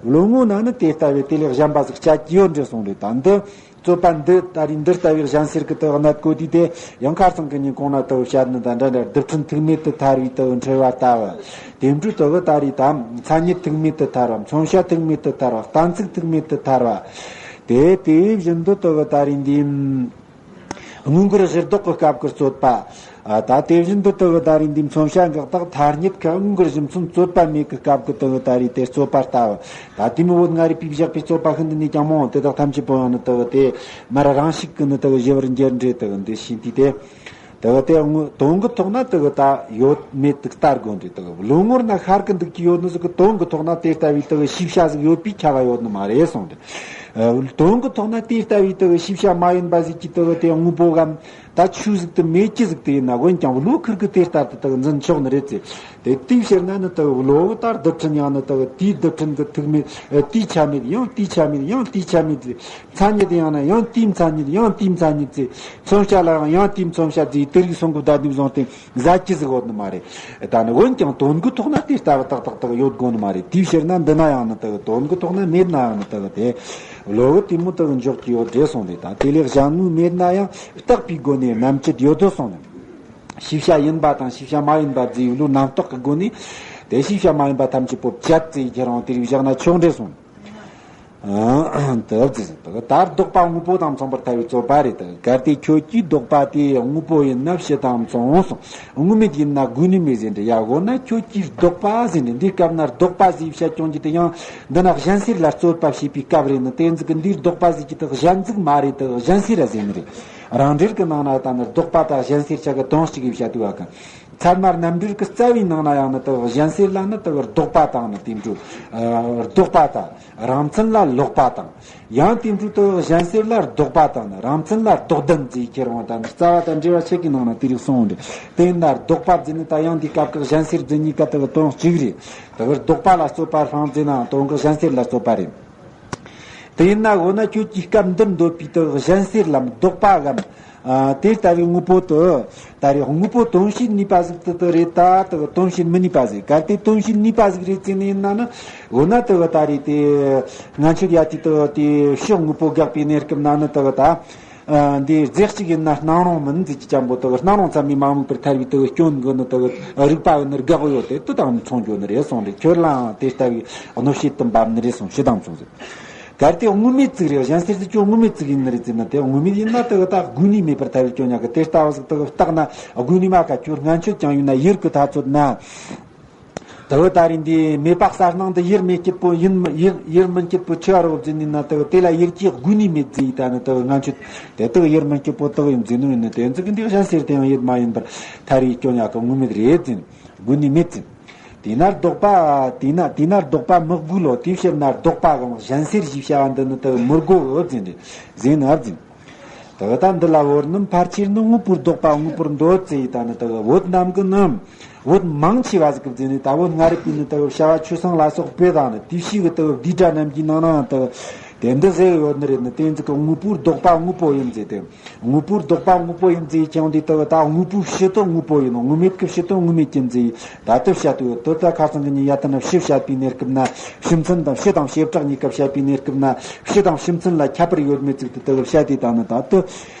བློ་ངོ་ན་ནི་དེ་ལྟ་བུའི་དེ་ལས་གཞན་པ་ཟིག་བཅད་ཀྱི་ཡོད་འདྲི་གསུངས་འདྲི། ད་འདི། རྩོད་པ་འདི་ད་རེས་འདི་ལྟ་བུའི་གཞན་སེལ་གྱི་དུ་གནད་བཀོད་དུས་དེ་ཡང་ཁ་སང་གི་ཉིན་གོང་ན་དུ་བཤད་ནི་དང་འདྲ་འདྲ། རྡུལ་ཕྲན་ཐུག་མེད་དུ་ཐལ་བའི་དུ་འཁྲུལ་བ་ལྟ་བུ། དེ་འཕྲོས་དུ་ད་རེས་དམ་མཚན་ཉིད་ཐུག་མེད་དུ་ཐལ་བ། མཚོན་བྱ་ཐུག་མེད་དུ་ཐལ་བ། གཏན་ཚིགས་ཐུག་མེད་དུ་ཐལ་བ། དེ་དེ་བཞིན་དུ་དུ་ད་རེས་འདི་དངོས་འགལ་གཞི་ལྡོག་གི་སྐབས་ཀྱི་རྩོད་པ། ཨ་ད་དེ་བཞིན་དུ་དུ་ད་རེས་འདི་མཚོན་བྱ་འགག་རྟགས་ཐ་སྙད་ཀྱི་དངོས་འགལ་གཞི་མཚུངས་རྩོད་པ་མེད་ཀྱི་སྐབས་ཀྱི་དུ་ད་རེས་དེ་རྩོད་པ་ལྟ་བུ། ད་དེ་མི་བོ་ལྔ་རེ་པས་བཞག་པའི་རྩོད་པ་ཤིན་ཏུ་ནས་ཀྱང་མང་། དེ་དག་ཐམས་ཅད་པོ་ཡང་ནི་དུ་དེ་མར་རང་ཤུགས་ཀྱིས་ནི་དུ་ཞི་བར་འགྱུར་འདྲེ་དུ་འདི་ཤིན་ཏུ་དེ། དུ་དེ་དངོས་དོན་གྱི་ཐོག་ན་དུ་ད་ཡོད་མེད་དུ་ལྟ་དགོས་འདྲེ་དུ། བློ་ངོར་ན་ཤར་གི་འདུག་གི་ཡོད་ནི་ཟིག་གི་དོན་གྱི་ཐོག་ན་དེ་ལྟ་བུའི་དུ་ཤེས་བྱ་ཟིག་ཡོད་པའི་ཁྱབ་པ་ཡོད་ནི་མ་རེད་གསུངས་ཏེ། དོན་གྱི་ཐོག་ན་དེ་ལྟ་བུའི་དུ་ཤེས་བྱ་མ་ཡིན་པ་ཟིག་གི་དུ་དེ་དངོས་པོ་གམ། ད་ཆོས་ཟིག་དེ་མེད་ཀྱི་ཟིག་དེ་ཡིན་ན། འོན་ཀྱང་བློ་ཁུར་གི་དེ་ལྟར་དུ་དག་འཛིན་ཆོག་ནི་རེད་ཟེར། དེ་དེའི་ཕྱིར་ན་ནི་དག་བློ་ལྟར་རྡུལ་ཕྲན་ཡང་ནི་དག་དེའི་རྡུལ་ཕྲན་གི་ཐུག་མེད། ཨ། དེའི་ཆ་མེད་ཡང་དེའི་ཆ་མེད་ཡང་དེའི་ཆ་མེད་ཟེར། མཚན་ཉིད་ཡང་ན་ཡང་དེའི་མཚན་ཉིད་ཡང་དེའི་མཚན་ཉིད་ཟེར། མཚོན་བྱ་ལའང་ཡང་དེའི་མཚོན་བྱ་ཟེར། དེ་རིགས་གསུང་གི་བསྡད་ནས་བཟུང་སྟེ་ཟ་གི་ཟིག་ཡོད་ནི་མ་རེད། ད་ནི་འོན་ཀྱང་དོན་གྱི་ཐོག་ན་དེ་ལྟ་བུ་ཏག་ཏག་ཏག་ཡོད་དགོས་ནི་མ་རེད། དེའི་ཕྱིར་ན་འདི་ན་ཡང་ནི་དག་དོན་གྱི་ཐོག་ན་མེད་ན་ཡང་ནི་དག་དེ་བློ་གི་དེ་མོ་དག་འཇོག་གི་ཡོད་རེད་གསུངས་རེད། ད་དེ་ལས་གཞན་དངོས་མེད་ན་ཡང་རྟག་པའི་སྒོ་ནས་རྣམ་བཅད་ཡོད་དོ་གསུངས་ནས། ཤེས་བྱ་ཡིན་པ་དང་ཤེས་བྱ་མ་ཡིན་པ་བརྩིས་བློ་རྣམ་རྟོག་གི་སྒོ་ནས། དེ་ཤེས་བྱ་མ་ཡིན་པ་ཐམས་ཅད་པོ་བཅད་ཟེར། ཁྱེད་རང་དེ་རིགས་བཞག་ན་ཆོག་འདྲ་གསུངས། ཨ། དེ་ཟེར་དག་ད་ལྡོག་པ་དངོས་པོ་དང་མཚུངས་པར་ཐལ་བའི་རྩོད་པ་རེད། དེ་གལ་ཏེ་ཁྱོད་ཀྱིས་ལྡོག་པ་དེ་དངོས་པོ་ཡིན་ན་ཕྱི་དང་མཚུངས་སོང་། དངོས་མེད་ཡིན་ན་དགོས་ནི་མེད་ཟེར་འདྲ། ཡ་འོ་ན་ཁྱོད་ཀྱིས་ལྡོག་པ་ཟེར་འདྲ། འདིའི་སྐབས་ན་ལྡོག་པ་ཟེར་བཤད་ཀྱང་གི་དེ་ཡང་འདི་ན་གཞན་སེལ་ལ་རྩོད་པ་བྱེད་པའི་སྐབས་རེད་ནི། དེ་ཟིག་གི་འདིའི་ལྡོག་པ་ཟེར་གྱི་དག་གཞན་ཟིག་མ་རེད། དག་གཞན་སེལ་ལ་ཟེར་ནི་རེད། རང་འགྲེལ་གྱི་ནང་ན་ད་ནི་ལྡོག་པ་དང་གཞན་སེལ་ཆ་གི་དོན་གཅིག་གིས་བཤད་དུས་བ་གི། ཚད་མ་རྣམ་འགྲེལ་གྱི་རྩ་བའི་ནང་ན་ཡང་ནི་དག་གཞན་སེལ་ལ་ནི་དག་ལྡོག་པ་དང་ནི་དེ་འདྲ། ཨ། ལྡོག་པ་དང་རང་མཚན་ལ་ལོག་པ་དང་། ཡང་དེ་འདྲ་དག་གཞན་སེལ་ལ་ལྡོག་པ་དང་ནི་རང་མཚན་ལ་ལྡོག་ལྡན་ཟེར། ཁྱེད་རང་ད་ནི་རྩ་བ་དང་འགྲེལ་བ་ཆེ་གི་ནང་ན་དེ་རིགས་གསུངས་འདུག་དེ་ཡིན་ན་ལྡོག་པ་ཟེར་ནི་ད་ཡང་འདི་སྐབས་ཀྱི་གཞན་སེལ་ཟེར་གཉིས་ཀ་དག་དོན་གཅིག་རེད། དག་ལྡོག་པ་ལ་རྩོད་པ་རང་ཟེར་ན་དོན་གྱི་གཞན་སེལ་ལ་རྩོད་པ་རེད། དེ་ཡིན་ན་འོ་ན་ཁྱོད་ཀྱིས་སྐབས་འདིར་འདོད་པའི་དག་གཞན་སེལ་ལམ་ལྡོག་པ་གམ། ཨ། དེ་ལྟ་བུའི་དངོས་པོ་དེ་ད་རེས་དངོས་པོ་དོན་བྱེད་ནུས་པ་ཟིག་དེ་དེ་རེད། ད་དེ་དོན་བྱེད་མི་ནུས་པ་ཟིག་གལ་ཏེ་དོན་བྱེད་ནུས་པ་ཟིག་རེད་ཟེར་ནི་ཡིན་ན་ནི། འོ་ན་དེ་ད་རེས་དེ་ང་ཚོས་ཡ་དེ་དེ་དེ་ཕྱི་དངོས་པོ་དགག་པའི་གནས་སྐབས་ན་ནི་དེ་ད། ཨ། འདི་རྫས་གཅིག་ཡིན་ན་སྣང་རུང་མིན་ཟེར་གྱི་ཅན་པོ་དེ་སྣང་རུང་ཙམ་མིན་མ་དམིགས་པར་ཐལ་བའི་དེ་སྐྱོན་གི་ནི་དེ་རིགས་པ་ཡིན་ནི་དགག་ཡོད་དེ་དེ་དང་མཚུངས་འགྱོ་ནི་རེད་གསུངས་རེད། ཁྱོད་ལའང་དེ་ལྟ་བུའི་གནོད་བྱེད་དུ་འབབ་ནི་རེད་གསུངས། ཕྱི་དང་མཚུངས་ཟེར། གལ་ཏེ་དངོས་མེད་ཅིག་རེད། གཞན་སེལ་ཟེར་ཁྱོད་དངོས་མེད་ཅིག་ཡིན་ནི་རེད་ཟེར་ན། དེ་དངོས་མེད་ཡིན་ན་དེ་གི་ད་དགོས་ནི་མེད་པར་ཐལ་བའི་སྐྱོན་ཡོད་གི། དེ་ལྟ་བུ་ཟིག་དེ་གི་བརྟགས་ན་དགོས་ནི་མེད་ག་ཁྱོད་སྔན་ཆད་ཀྱང་ཡོད་ན་ཡུལ་གི་ཐ་ཚོད་ན། དེ་གི་ད་རེས་འདི་མེད་པ་གསལ་སྣང་འདི་ཡུལ་མེད་སྐྱིད་པོ་ཡིན། ཡུལ་ཡུལ་མིན་སྐྱིད་པོ་ཆི་བར་འོབ་ཟིན་ཡིན་ན། དེ་གི་དེ་ལ་ཡུལ་གྱི་དགོས་ནི་མེད་ཟིན་ཡིན། ད་ནི་དེ་གི་སྔན་ཆད་དེ་དེ་གི་ཡུལ་མིན་སྐྱིད་པོ་དེ་གི་ཡིན་ཟིན་ནོ་ཡིན་ནི། དེ་ཟིག་གི་འདི་གཞན་སེལ་དེ་ཡང་ཡུལ་མ་ཡིན་པར་ཐལ་བའི་སྐྱོན་ཡོད་གི། དངོས་མེད་རེད་ཟིན། དགོས་ནི་མེད་ཟིན། དེས་ན་ལྡོག་པ། དེས་ན་དེས་ན་ལྡོག་པ་མི་དགོས་ལོ། དེའི་ཕྱིར་ན་ལྡོག་པ་གམ་གཞན་སེལ་ཞེས་བྱ་བ་འདི་ནི་དེ་མི་དགོས་འོ་ཟིན་རེད་ཟིན་ཨ་ཟིན། དེ་ད་འདི་ལ་བོར་ནི་ཕལ་ཆེར་ནི་དངོས་པོར་ལྡོག་པ་དངོས་པོར་འདོད་ཟེར་ཡི། ད་ནི་དེ་བོད་རྣམས་ཀྱི་ནི་བོད་མང་ཆེ་བ་ཟིག་གི་ཟིན་ནི་ད་བོད་སྔ་རབས་པའི་ནི་དེ་བྱ་བ་ཆོས་སེང་ལ་སོགས་པས་དང་ནི་དེ་ཕྱིས་ཀྱི་དེ་བསྡུས་གྲྭ་རྣམས་ཀྱི་ནང་ན་དེ་དེ་འདི་ཟེར་ཡོད་ནི་རེད་ནི། དེ་ཚིག་གི་དངོས་པོར་ལྡོག་པ་དངོས་པོ་ཡིན་ཟེར་ཏེ། དངོས་པོར་ལྡོག་པ་དངོས་པོ་ཡིན་ཟེར་ཀྱང་འདི་ལྟ་བུ་ད་དངོས་པོའི་ཕྱི་དོན་དངོས་པོ་ཡིན་ནོ། དངོས་མེད་ཀྱི་ཕྱི་དོན་དངོས་མེད་ཀྱི་ཟེར་ད་ལྟ་བཤད་དུ་ཡོད། དེ་ལྟ་ཁ་སང་གི་ཉིན་ཡ་ད་ན་ཕྱི་བཤད་པའི་གནས་སྐབས་ན་ཕྱི་མཚན་དང་། ཕྱི་དང་བྱེ་བྲག་གཉིས་ཀ་བཤད་པའི་གནས་སྐབས་ན་ཕྱི་དང་ཕྱི་མཚན་ལ་ཁྱད་པར་ཡོད་མེད་ཚིག་དེ་ལྟ་བུ་བཤད་དེ། ད་ནི་ད་ལྟ་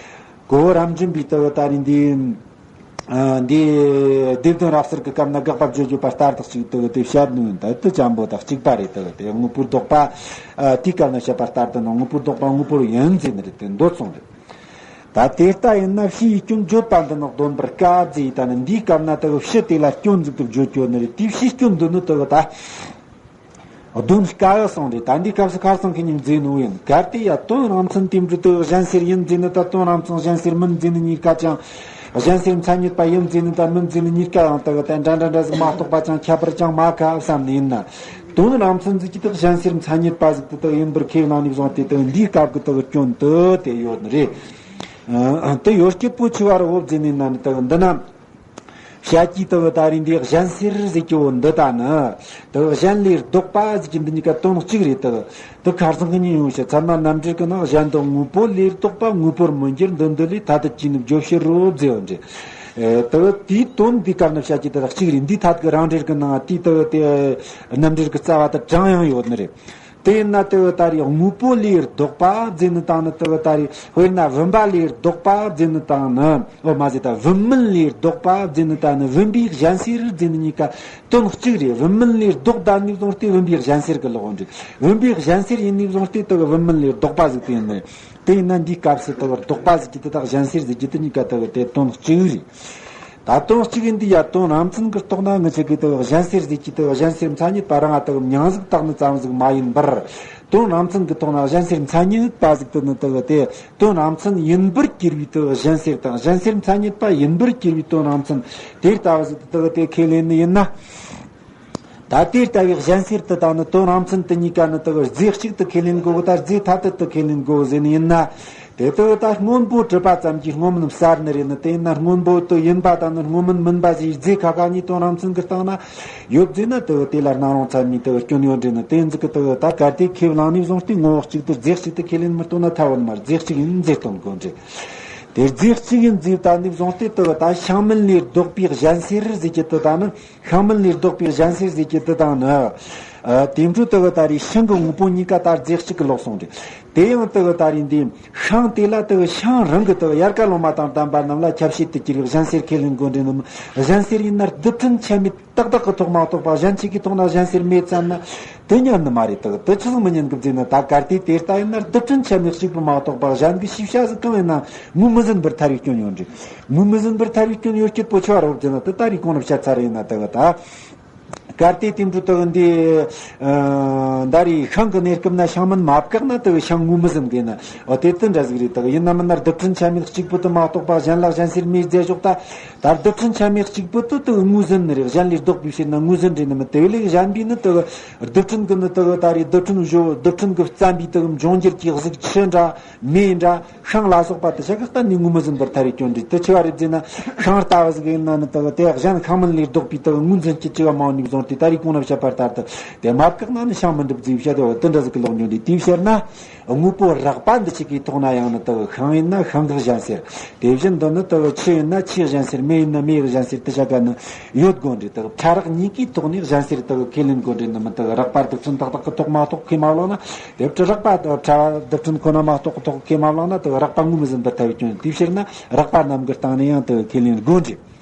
གོ་བོ་རབ་འབྱམས་པའི་ལྟ་བུ་ད་རེས་འདི་ཨ་འདི་སྡེ་བདུན་རབ་གསལ་གྱི་སྐབས་ན་དགག་པ་བརྗོད་རྒྱུ་པ་ལྟར་དག་ཅིག་ལྟ་བུ་དེ་བཤད་ནོ་ཡིན། ད་ལྟ་ཅན་པོ་དག་གཅིག་པ་རེད། ལྟ་བུ་དེ་དངོས་པོར་ལྡོག་པ་ཨ་དེའི་སྐབས་ན་བཤད་པ་ལྟར་དུ་ནི་དངོས་པོར་ལྡོག་པ་དངོས་པོར་ཡིན་ཟེར་ནི་རེད། དེ་འདོད་སོང་རེད། ད་དེ་ལྟ་ཡིན་ན་ཕྱིའི་སྐྱོན་བརྗོད་པ་འདི་ནི་སྡོམ་པར་དཀའ་ཟེར་ཡི། ད་ནི་འདིའི་སྐབས་ན་དེ་གི་ཕྱི་དེ་ལ་སྐྱོན་ཟིག་ཏུ་བརྗོད་རྒྱུ་ནི་རེད། དེའི་ཕྱིའི་སྐྱོན་འདི་ནི་དེ་གི་ད་སྡོམ་དཀའ་གི་སོང་རེད། ད་འདིའི་སྐབས་སུ་ཁ་སང་ཁི་ཉིན་མཛད་ནོ་ཡིན། གལ་ཏེ་ཡ་དོན་རང་མཚན་དེ་འདྲ་དེ་གི་གཞན་སེལ་ཡིན་ཟེར་ནི་ད་དོན་རང་མཚན་གཞན་སེལ་མིན་ཟེར་ནི་གཉིས་ཀ་ཅང་། གཞན་སེལ་མཚན་ཉིད་པ་ཡིན་ཟེར་ནི་ད་མིན་ཟེར་ནི་གཉིས་ཀ་ཡང་དེ་གི་ད་འདྲ་འདྲ་འདྲ་ཟིག་མ་གཏོགས་པ་ཅང་ཁྱད་པར་ཅང་མ་ཁ་བསམ་ནི་ཡིན་ན། དོན་རང་མཚན་ཟིག་གི་དག་གཞན་སེལ་མཚན་ཉིད་པ་ཟིག་དེ་དག་ཡིན་པར་ཁས་བླངས་ནས་བཟུང་སྟེ་དག་འདིའི་སྐབས་ཀྱི་དག་སྐྱོན་དུ་དེ་ཡོད་ནི་རེད། ཨ་དེ་ཡོད་སྐྱིད་པོ་ཆུ་བར་འོབ་ཟེར་ནས་ན་ནི་དག་འདི་ན། བཤད་ཀྱི་དག་ད་རིང་འདི་གཞན་སེལ་ཟིག་གི་འོ་འདི་ད་ནི། དག་གཞན་ལས་ལྡོག་པ་ཟིག་གི་འདི་གཉིས་ཀ་དོན་གཅིག་རེད། དག་དེ་ཁ་སང་གི་ཉིན་ཡོང་ཞེས་ཚད་མ་རྣམ་འགྲེལ་གྱི་ནང་གཞན་དང་དངོས་པོ་ལས་ལྡོག་པ་དངོས་པོར་མི་འགྱུར་འདི་འདི་ལས་ཐ་དད་ཀྱིས་ནི་བརྗོད་ཕྱིར་རོ་ཟེར་འོ་འདྲ། ཨེ་དེ་དེའི་དོན་འདི་སྐབས་ན་བཤད་ཀྱི་དེ་དག་གཅིག་རེད། འདི་ཐད་ཀྱི་རང་འགྲེལ་གྱི་ནང་དེའི་དེ་དེ་རྣམ་འགྲེལ་གྱི་རྩ་བ་དེ་དྲངས་ཡང་ཡོད་ནི་རེད། དེ་ཡིན་ན་དེ་ད་རེས་དངོས་པོ་ལས་ལྡོག་པ་ཟེར་ནི་དང་ནི་དེ་ད་རེས་དཔེར་ན་བུམ་པ་ལས་ལྡོག་པ་ཟེར་ནི་དང་ནི། འོ་མ་ཟེར། ད་བུམ་མིན་ལས་ལྡོག་པ་ཟེར་ནི་དང་ནི་བུམ་པའི་གཞན་སེལ་ཟེར་ནི་གཉིས་ཀ་དོན་གཅིག་རེད། བུམ་མིན་ལས་ལྡོག་བསྡད་ནས་བཟུང་སྟེ་བུམ་པའི་གཞན་སེལ་གྱི་ལོག་འདྲ། བུམ་པའི་གཞན་སེལ་ཡིན་ནས་བཟུང་སྟེ་དེ་བུམ་མིན་ལས་ལྡོག་པ་ཟིག་དེ་ཡིན་ནི། དེ་ཡིན་ན་འདིའི་སྐབས་སུ་དེ་ལྡོག་པ་ཟེར་གྱི་དེ་དག་གཞན་སེལ་ཟེར་གྱི་དེ་གཉིས་ཀ་དེ་དེ་དོན་གཅིག་རེད། ད་དོན་གཅིག་ཡིན་དུས་ཡ་དོན་རང་མཚན་གྱི་ཐོག་ན་ངི་ཆ་གི་དེ་གཞན་སེལ་ཟེར་གྱི་དེ་གཞན་སེལ་མཚན་ཉིད་པ་རང་ང་དེ་མྱིང་ཟིག་བཏགས་ནི་ཙམ་ཟིག་མ་ཡིན་པར། དོན་རང་མཚན་གྱི་ཐོག་ན་གཞན་སེལ་མཚན་ཉིད་པ་ཟིག་དེ་ནི་དེ་དེ་དོན་རང་མཚན་ཡིན་པར་གྱུར་པའི་དེ་གཞན་སེལ་དང་། གཞན་སེལ་མཚན་ཉིད་པ་ཡིན་པར་གྱུར་པའི་དོན་རང་མཚན་དེ་ལྟ་བུ་ཟིག་དེ་དེ་ཁས་ལེན་ནི་ཡིན་ན། ད་དེ་ལྟ་བུའི་གཞན་སེལ་དེ་དང་ནི་དོན་རང་མཚན་དེ་གཉིས་ཀ་ནི་དེ་གི་རྫས་གཅིག་ཏུ་ཁས་ལེན་དགོས་གི། ད་རྫས་ཐ་དད་དུ་ཁས་ལེན་དགོས་ཟེར་ནི་ཡིན་ན། དེ་དག་ད་སྔོན་པོ་གྲུབ་པ་ཙམ་གྱིས་སྔོན་མིན་གསལ་ནི་རེད་ནི། དེ་ཡིན་ན་སྔོན་པོ་དུ་ཡིན་པ་དང་ནི་སྔོན་མིན་མིན་པ་ཞེས་རྫས་ཁ་ཁ་གཉིས་དོན་རང་མཚན་གྱི་སྟེང་ན་ཡོད་རྫས་ན་དུ་དེ་ལ་སྣང་རུང་ཚད་མའི་དུ་སྐྱོན་ཡོད་རེད་ནི། དེ་ཡིན་ཟིག་གི་དུ་ད་གལ་ཏེ་ཁས་བླངས་ནས་བཟུང་སྟེ་ངོ་བོ་གཅིག་ཏུ་རྫས་གཅིག་ཏུ་ཁས་ལེན་མི་གཏོང་ན་ཐབས་ཡོད་མ་རེད། རྫས་གཅིག་ཡིན་རྫས་སྟོན་དགོས་རེད། དེ་རྫས་གཅིག་ཡིན་རྫས་ད་ནས་བཟུང་སྟེ་དུ་ད་ཤིང་མིན་ལས་ལྡོག་པའི་གཞན་སེལ་ཟེར་གྱི་དུ་ད་ནི། ཤིང་མིན་ལས་ལྡོག་པའི་གཞན་སེལ་ཟེར་གྱི་དུ་དང་ནི། ཨ། དེ་འཕྲོ་དུ་གི་ད་རེས་ཤིང་གི་དངོས་པོ་གཉིས་ཀ་ད་རྫས་གཅིག་གི་ལོག་སོང་རེད། དེ་ཡང་དུ་གི་ད་རེས་འདི་ཤིང་དེ་ལ་དུ་གི་ཤིང་རང་གི་དུ་གི་ཡལ་ག་ལོ་མ་དང་ལྡན་པ་རྣམས་ལ་ཁྱབ་བྱེད་དུ་གྱུར་པའི་གཞན་སེལ་ཁས་ལེན་དགོས་འདྲེན་ནམ། གཞན་སེལ་ཡིན་ན་རྡུལ་ཕྲན་ཆ་མེད་ཏག་ཏག་གི་ཐོག་མ་གཏོགས་པ་གཞན་ཆོས་ཀྱི་ཐོག་ན་གཞན་སེལ་མེད་ཙམ་ན། དུ་ཉན་ནི་མ་རེད་དུ། དུ་ཆི་ཟིག་མི་ཉན་གི་བརྫིས་ན། ད་གལ་ཏེ་དེ་ལྟ་ཡིན་ན་རྡུལ་ཕྲན་ཆ་མེད་གཅིག་པུ་མ་གཏོགས་པ་གཞན་གྱི་ཤེས་བྱ་ཟིག་གང་ཡིན་ན་ངོས་མི་ཟིན་པར་ཐལ་བའི་སྐྱོན་ཡོད་འདྲེན། ངོས་མི་ཟིན་པར་ཐལ་བའི་སྐྱོན་ཡོད་སྐྱེད་པོ་ཆོ་བ་རོབ་ཟེར་ན་དུ་ད་རེས་གོང་ནས་བཤད་ཚར་ཡིན་ན་དུ་གི་ད། གལ་ཏེ་དེ་འཕྲོ་དུ་གི་འདི། ཨ། ད་རེས་ཤིང་གི་གནས་སྐབས་ན་ཤིང་མིན་མ་བཀག་ན་དུ་གི་ཤིང་ངོས་མི་ཟིན་གི་ན། འོ་དེ་དུ་འདྲ་ཟིག་རེད་དུ་གི། ཡིན་ན་མིན་ན་རྡུལ་ཕྲན་ཆ་མེད་གཅིག་པུ་དུ་མ་གཏོགས་པ་གཞན་ལ་གཞན་སེལ་མེད་རྫས་ཞོག་ད། ད་རྡུལ་ཕྲན་ཆ་མེད་གཅིག་པུ་དུ་དུ་གི་ངོས་ཟིན་ནི་རེད། གཞན་ལས་ལྡོག་པའི་ཕྱིར་ན་ངོས་ཟིན་རེད་ནི་མིན། དེ་ལས་གཞན་པའི་ནི་དུ་གི་རྡུལ་ཕྲན་གི་ནི་དུ་གི་ད་རེས་རྡུལ་ཕྲན་བཞི། རྡུལ་ཕྲན་གི་བརྩམས་པའི་དུ་གི་འབྱུང་འགྱུར་གྱི་གཟུགས་ཆུ་འདྲ་མེ་འདྲ། ཤིང་ལ་སོགས་པ་དེ་ཆ་གི་གཏན་ནས་ངོས་མི་ཟིན་པར་ཐལ་བའི་སྐྱོན་འདྲེན། དེ་ཆེ་བ་རེད་ཟེར་ན། ཤིང་ལྟ་བུ་ཟིག་ཡིན་ན་ནི་དེ་གཞན་ཤིང་མིན་ལས་ལྡོག་པའི་དེ་ངོས་འཛིན་གྱི་བྱ་བ་མང་ནས་བཟུང་སྟེ། ད་རེས་གོང་ན་བཤད་པ་ལྟར་དུ་དེ་མ་བཀག་ན་ནི་ཤིང་མི་འགྲུབ་ཟེར་བཤད་དེ། འོ་དེ་འདྲ་ཟིག་གི་ལོག་འགྱོ་འདི་དེའི་ཕྱིར་ན་དངོས་པོ་རགས་པ་འདི་ཆེ་གི་ཐོག་ན་ཡང་ནི་དེ་ཤིང་ཡིན་ན་ཤིང་གི་གཞན་སེལ། དེ་བཞིན་དུ་ནི་དེ་ཆུ་ཡིན་ན་ཆུའི་གཞན་སེལ། མེ་ཡིན་ན་མེ་ཡི་གཞན་སེལ། དེ་བྱ་དགའ་ནི་ཡོད་དགོས་འདྲེན། དེ་ཕྲ་རགས་གཉིས་ཀའི་ཐོག་ནས་གཞན་སེལ་དེ་ཁས་ལེན་དགོས་འདྲེན་ནི་མི་དེ་རགས་པ་རྡུལ་ཕྲན་ཏག་ཏག་གི་ཐོག་མ་གཏོགས་ཁས་མ་བླངས་ན། དེ་ཕྲ་རགས་པ་ཕྲ་བ་རྡུལ་ཕྲན་ཁོ་ན་མ་གཏོགས་གཏོགས་ཁས་མ་བླངས་ན་དེ་རགས་པ་ངོས་མི་ཟིན་པར་ཐལ་བའི་སྐྱོན། དེའི་ཕྱིར་ན་རགས་པ་རྣམས་ཀྱི་སྟེང་ནས་ཡང་དེ་ཁས་ལེན་དགོས་འདྲེན།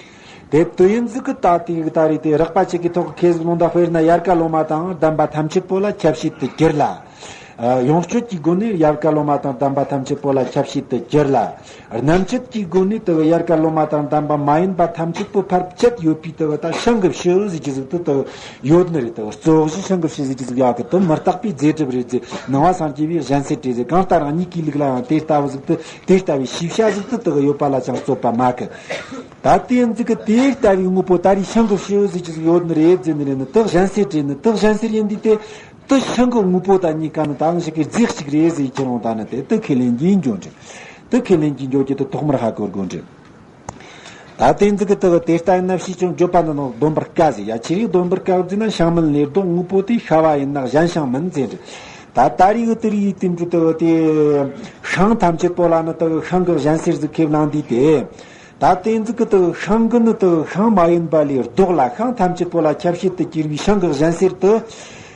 དེ་དུ་ཡིན་ཟིག་གི་ད་དེ་གི་ད་རེས་དེ་རགས་པ་ཆེ་གི་ཐོག་གི་ཁས་ཟིག་ལོང་ད། དཔེར་ན་ཡལ་ག་ལོ་མ་དང་ལྡན་པ་ཐམས་ཅད་པོ་ལ་ཁྱབ་བྱེད་དུ་གྱུར་ལ། ཨ། ཡོངས་གཅོད་ཀྱི་སྒོ་ནས་ཡལ་ག་ལོ་མ་དང་ལྡན་པ་ཐམས་ཅད་པོ་ལ་ཁྱབ་བྱེད་དུ་གྱུར་ལ། རྣམ་བཅད་ཀྱི་སྒོ་ནས་དུ་ཡལ་ག་ལོ་མ་དང་ལྡན་པ་མ་ཡིན་པ་ཐམས་ཅད་པོ་ཕར་བཅད་ཡོད་པའི་དུ་ད་ཤིང་གི་ཕྱི་ཟེར་གྱི་ཟིག་དུ་དུ་ཡོད་ནི་རེད། དུ་གཙོ་བོ་ཤིང་གི་ཕྱི་ཟེར་གྱི་ཟིག་ཡག་གི་དུ་མི་རྟག་པའི་རྫས་གྲུབ་རེད་ཟེར། ནང་བ་སངས་རྒྱས་པའི་གཞན་སེལ་བྲིས་ཟེར། གང་ལྟར་རང་ཉིད་ཀྱི་ལུགས་ལ་ཡང་དེ་ལྟ་བུ་ཟིག་དུ་དེ་ལྟ་བུའི་ཤེས་བྱ་ཟིག་དུ་དུ་ཡོད་པ་ལ་ཅང་རྩོད་པ་མེད་གི། ད་དེ་ཡིན་ཟིག་གི་དེ་ལྟ་བུའི་དངོས་པོ་ད་རེས་ཤིང་གི་ཕྱི་ཟེར་གྱི་ཟིག་ཡོད་ནི་རེད་ཟེར་ནི་རེད་ནི། དུ་གཞན་སེལ་བྲིས་ནི་དུ་གཞན་སེལ་ཡིན་དུས་དེ། དུ་ཤིང་གི་དངོས་པོ་དང་གཉིས་ཀ་ནི་ད་ང་ཞིག་གི་རྫས་གཅིག་རེད་ཟེར་ཁྱེར་འོང་ད་ནི་དེ་དུ་ཁས་ལེན་གྱིན་འགྱོ་འདྲེན། དུ་ཁས་ལེན་གྱིན་འགྱོ་རྒྱུ་དུ་ཐོག་མར་ཧ་གོ་དགོས་འདྲེན། ད་དེ་ཟིག་གི་དུ་དེ་ལྟ་ཡིན་ན་ཕྱིས་ཀྱང་བརྗོད་པ་འདི་ནང་སྡོམ་པར་དཀའ་ཟེར་ཡ། ཆི་རིགས་སྡོམ་པར་དཀའ་ཟེར་ན། ཤིང་མིན་ལས་ལྡོག་དངོས་པོ་དེ་ཤ་བ་ཡིན་ན་གཞན་ཤིང་མིན་ཟེར་འདྲེན། ད་ད་རེས་གི་དུ་རིགས་དེ་འདྲ་དུ་དེ་ཤིང་ཐམས་ཅད་པོ་ལ་ནི་དུ་ཤིང་གི་གཞན་སེལ་ཟིག་ཁས་བླངས་དུས་དེ། ད་དེ་ཟིག་གི་དུ་ཤིང་གི་ནི་དུ་ཤིང་མ་ཡིན་པ་ལས་ལྡོག་ལ་ཤིང་ཐམས་ཅད་པོ་ལ་ཁྱབ་བྱེད་དུ་གྱུར་པའི་ཤིང་གི་གཞན་སེལ་དུ།